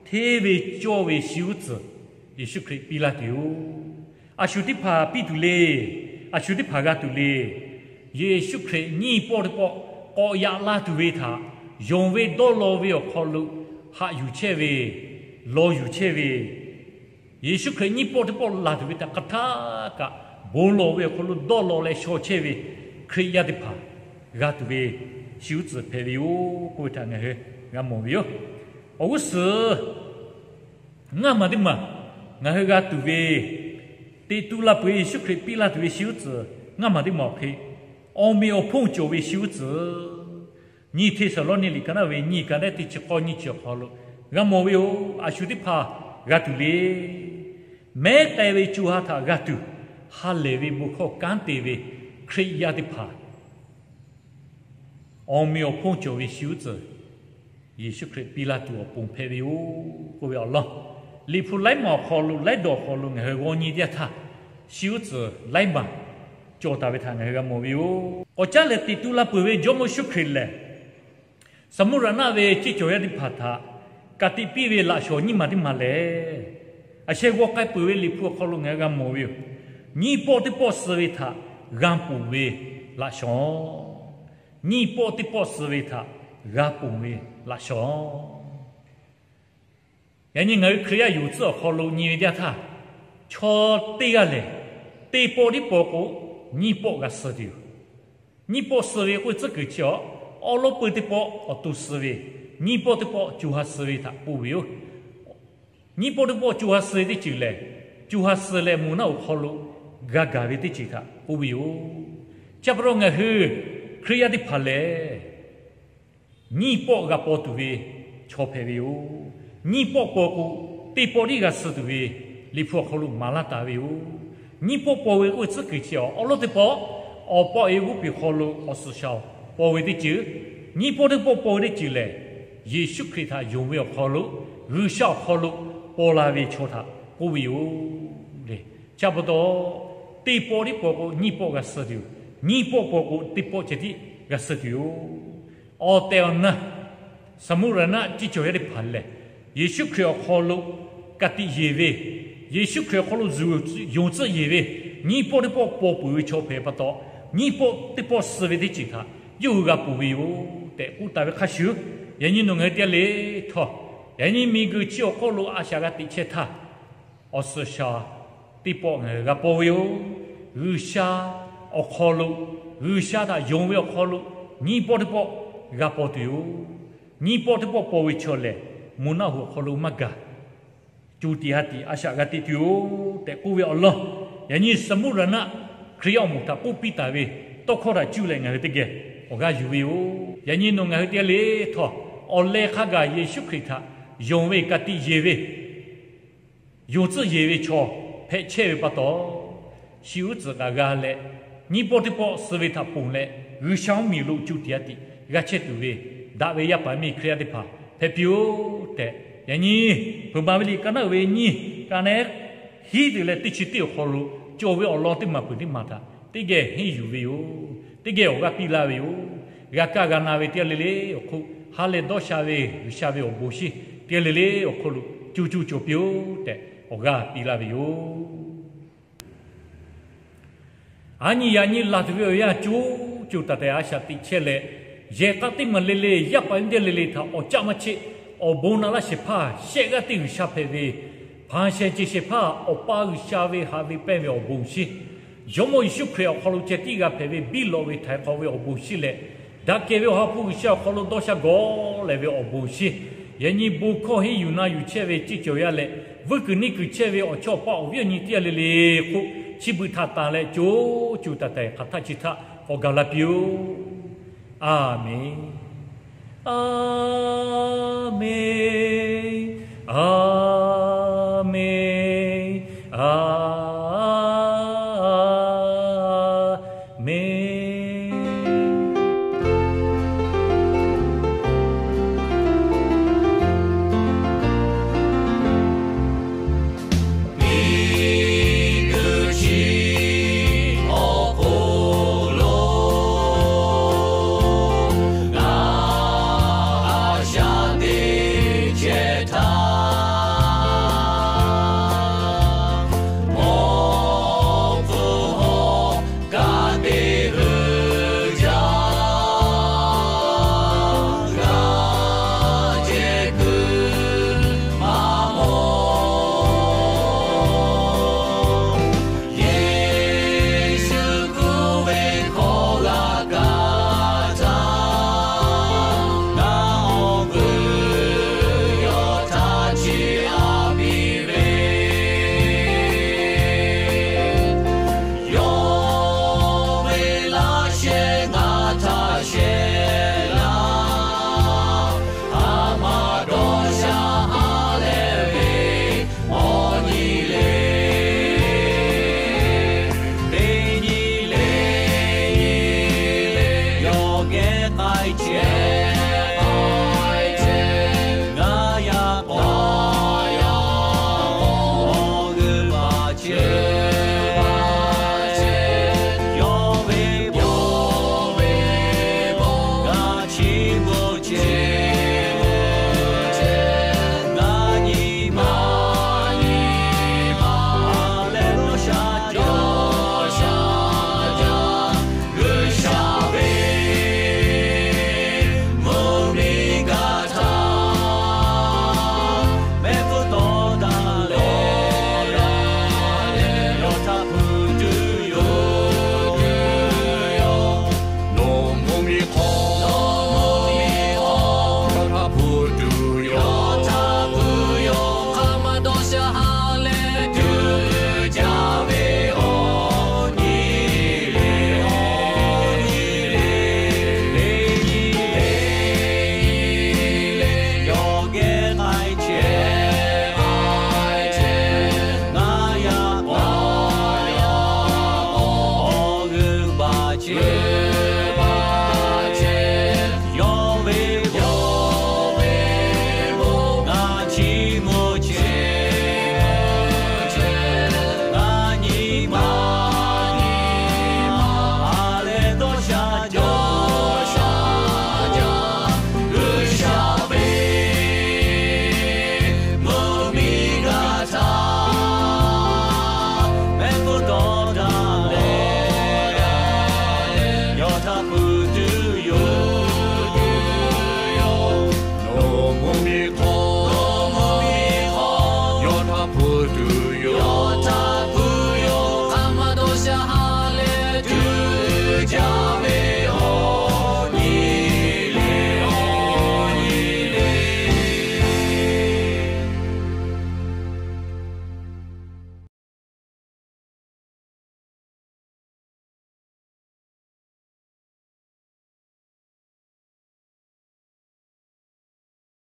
Hteˇ ve cawˇ ve shi uˉ tcuhˍ Yeˍsuˆ Hkriꞈ piˇ laˇ tuˬ yoˬ. A shu teˇ hpaˍ piˇ tuˬ le. A shu teˇ hpaˍ g'a tuˬ le. Yeˍsuˆ Hkriꞈ nyiˇ pawˆ teˇ pawˆ k'awꞈ yaꞈ la tuˬ ve htaꞈ yonˍ ve dawˇ law ve awˬ hk'aw lo haꞈ yuˬ chehˇ ve, law yuˬ chehˇ ve, Yeˍsuˆ Hkriꞈ nyiˇ pawˆ teˇ pawˆ laˬ tuˬ ve htaꞈ hk'aˬ htaˇ kaꞈ bon lawˬ ve awˬ hk'aw lo dawˇ law leh shaw chehˇ ve Hkriꞈ yaˇ teˇ hpaˍ g'a tuˬ ve shi uˉ tcuhˍ hpehꞈ ve yoˬ k'oˆ ve htaꞈ ngaˬ hui g'a mawˬ ve yoˬ. Awˬ g'uˇ suhˍ ngaˇ maˬ teˇ maˬ ngaˬ hui g'a tuˬ ve, teꞈ tu la peuˬ Yeˍsuˆ Hkriꞈ piˇ laˇ tuˬ ve shi uˉ tcuhˍ ngaˇ maˬ teˇ maˬ awˬ hk'e, awˬ meꞈ awˬ hponˇ cawˬ ve shi uˉ tcuhˍ nyiˇ Hteˇsaˍlawˇniˆ liꞈ ka naˉ ve nyiˇ ka naˉ teˇ chi k'awˇ nyiˇ chi awˬ hk'aw lo g'a mawˬ ve yoˬ. A shu teˇ hpaˍ g'a tuˬ le. Mehˉ k'ai ve co ha htaꞈ g'a tuˬ, ha lehˬ ve bon hkawˇ kanˉ te ve Hkriꞈ yaˇ teˇ hpaˍ awˬ meꞈ awˬ hponˇ cawˬ ve shi uˉ tcuhˍ Yeˍsuˆ Hkriꞈ piˇ laˇ tuˬ awˬ pon hpehꞈ ve yoˬ k'oˆ ve awˬ lawn, Liꞈ hpu laiˉ maˬ awˬ hk'aw lo, laiˉ dawˇ awˬ hk'aw lo ngaˬ hui g'aw nyi teˇ yanˇ htaˇ, shi uˉ tcuhˍ laiˉ maˬ cawˬ taˍ ve htaꞈ ngaˬ hui g'a mawˬ ve yoˬ. K'awꞈ caˉ leh teꞈ tu la peuˬ ve Jawˇmawˇ Yeˍsuˆ Hkriꞈ lehˬ, Saˍmuˆ raˍnaˆ ve ceˇ cawˬ yaˇ teˇ hpaˍ htaꞈ ka tiꞈ piˇ ve laꞈ shawnˍ nyiˇ maˬ teˇ maˬ lehˬ, aˬ sheh g'aw k'ai peuˬ ve Liꞈ hpu awˬ hk'aw lo ngaˬ hui g'a mawˬ ve yoˬ. Nyiˇ pawˆ teˇ pawˆ suh ve htaꞈ g'a ponˬ ve laꞈ shawnˍ. Nyiˇ pawˆ teˇ pawˆ suh ve htaꞈ g'a ponˬ ve laꞈ shawnˍ. Yaꞈ nyi ngaˬ hui Hkriꞈ yaˇ yonˍ tcuhˉ awˬ hk'aw lo nyi ve teˇ yanˇ htaˇ, chaw teˇ g'aˇ lehˬ, teˇ pawˆ teˇ pawˆ k'o, nyiˇ pawˆ g'a suh tuˬ yoˬ. Nyiˇ pawˆ suh ve k'oˆ ve tcuhˉ kuiˬ chi awˬ, awˉ lawˉ peuˇ teˇ pawˆ awˬ to suh ve, nyiˇ pawˆ teˇ pawˆ co ha suh ve htaꞈ k'oˆ ve yoˬ. Nyiˇ pawˆ teˇ pawˆ co ha suh ve teˇ ceuˬ lehˬ, co ha suh leh moˬ naˆ hoꞈ hk'aw lo g'a gaˬ ve teˇ ceuˬ htaꞈ k'oˆ ve yoˬ. Chi pa taw ngaˬ hui Hkriꞈ yaˇ teˇ hpaˍ lehˬ, nyiˇ pawˆ g'a paw tuˬ ve chaw hpehꞈ ve yoˬ. Nyiˇ pawˆ paw k'o, teˇ pawˆ tiˉ g'a suh tuˬ ve Liꞈ hpu awˬ hk'aw lo maˍ laˇ taˍ ve yoˬ. Nyiˇ pawˆ paw ve k'oˆ ve tcuhˉ kuiˬ chi awˬ, awˉ lawˉ teˇ pawˆ awˬ pawˆ e g'uˇ piˍ hk'aw lo awˬ suhˍ shaˍ paw ve teˇ ceuˬ, nyiˇ pawˆ teˇ pawˆ paw ve teˇ ceuˬ lehˬ, Yeˍsuˆ Hkriꞈ htaꞈ yonˍ ve awˬ hk'aw lo, G'uiˬsha awˬ hk'aw lo paw la ve chaw htaꞈ k'oˆ ve yoˬ le. Chi pa taw, teˇ pawˆ tiˉ paw k'o nyiˇ pawˆ g'a suh tuˬ yoˬ. Nyiˇ pawˆ paw k'o teˇ pawˆ ceh tiˉ g'a suh tuˬ yoˬ. Awˬ tehˬ awˬ na, Saˍmuˆ raˍnaˆ ceˇ cawˬ yaˇ teˇ hpaˍ lehˬ, Yeˍsuˆ Hkriꞈ awˬ hk'aw lo ka tiꞈ yeˬ ve, Yeˍsuˆ Hkriꞈ awˬ hk'aw lo yonˍ tcuhˆ yeˬ ve, nyiˇ pawˆ teˇ pawˆ paw peuˬ ve chaw hpehꞈ pa taw, nyiˇ pawˆ teˇ pawˆ suh ve teˇ ceuˬ htaꞈ yawˇ hui g'a ponˬ ve yoˬ tehꞈ k'oˆ taˍ ve hk'a shuˍ, yaꞈ nyi nawˬ ngaˬ hui teˇ g'aˇ le htawˇ, yaꞈ nyi miˬguiˬ chi awˬ hk'oˆ lo a shaꞈ g'a teꞈ chehˇ htaˇ, awˬ suhˍ shaˍ teˇ pawˆ ngaˬ hui g'a paw ve yoˬ. G'uiˬsha awˬ hk'aw lo, G'uiˬsha htaꞈ yonˍ ve awˬ hk'aw lo, nyiˇ pawˆ teˇ pawˆ g'a paw tuˬ yoˬ. Nyiˇ pawˆ teˇ pawˆ paw ve chaw lehˬ, moˬ naˆ hoꞈ awˬ hk'aw lo maˇ gaˬ. co tiꞈ ha tiꞈ a shaꞈ g'a teꞈ tuˬ yoˬ tehꞈ k'oˆ ve awˬ lawn, yaꞈ nyi Saˍmuˆ Raˍnaˆ Hkriꞈ yaˇ awˬ moˍ htaꞈ k'oˆ piˇ taˍ ve tawˇ hkawˇ htaꞈ cuˇ leh ngaˬ hui teˇ geh awˬ g'aˇ yuˬ ve yoˬ. Yaꞈ nyi nawˬ ngaˬ hui teˇ g'aˇ le htawˇ, awˬ leh hk'a gaˬ Yeˍsuˆ Hkriꞈ htaꞈ yonˍ ve ka tiꞈ yeˬ ve yonˍ tcuhˆ yeˬ ve chaw hpehꞈ chehˇ ve pa taw, shi uˉ tcuhˍ k'aꞈ g'a leh, nyiˇ pawˆ teˇ pawˆ suh ve htaꞈ ponˬ leh, G'uiˬsha mvuhˇmiˬ lo co tiꞈ ha tiꞈ g'a chehˇ tuˬ ve, daꞈ ve yaˇ paˍ miˇ Hkriꞈ yaˇ teˇ hpaˍ hpehꞈ piˇ-oˆ tehꞈ, yaꞈ nyi Hpeuꞈ maˍ ve liꞈ ka naˉ uiˍ ve nyiˇ ka naˉ hiˉ tuˬ leh teˇ chi teˇ awˬ hk'aw lo cawˬ ve awˬ lawn teˇ maˬ peuˬ teˇ maˬ htaꞈ teˇ geh henˇ yuˬ ve yoˬ. Teˇ geh awˬ g'aˇ piˇ laˇ ve yoˬ. G'a kaˇ g'a na ve teˇ g'aˇ le le awˬ hk'oˆ, ha lehˬ dawˇ sha ve G'uiˬsha ve awˬ bon shinˉ teˇ g'aˇ le le awˬ hk'oˆ lo co co cawˬ piˇ-oˆ tehꞈ awˬ g'aˇ piˇ laˇ ve yoˬ. Aˬ nyi yaꞈ nyi laˬ tuˬ ve awˬ yanˇ co co taiˍ taiˍ a shaꞈ teꞈ chehˇ leh, yehˬ k'a teˇ maˬ le le yaˇ paˍ teˇ g'aˇ le le htaꞈ awˬ caˆ maˇ cheˆ, awˬ bon na laˇ shehˍ hpaˇ shehˆ g'aˇ teˇ G'uiˬsha hpehꞈ ve, hpanˍ shehˍ ceˬ shehˍ hpaˇ Awˬ pa G'uiˬsha ve haꞈ ve pehnˇ ve awˬ bon shinˉ, Jawˇmawˇ Yeˍsuˆ Hkriꞈ awˬ hk'aw lo ceh tiˉ g'a hpehꞈ ve biˇ lawꞈ ve htaiˍ hk'awꞈ ve awˬ bon shinˉ leh, daꞈ kehˬ ve Awˬ ha hpu G'uiˬsha awˬ hk'aw lo dawˇ sha gawˬ lehˬ ve awˬ bon shinˉ, yaꞈ nyi bon hkawˇ henˇ yuˬ na yuˬ chehˇ ve ceˇ cawˬ yaˇ leh, vuiˇ kuiˬ neˇ kuiˬ chehˇ ve awˬ chawˇ awˬ paˆ awˬ viˉ awˬ nyi teˇ g'aˇ le le hk'oˆ, chi beuꞈ htaꞈ tanˬ leh co co taiˍ taiˍ hk'aˬ htaˆ chi htaˆ k'awꞈ gaˬ la piˇ-oˆ. A menˬ. A menˬ. A menˬ.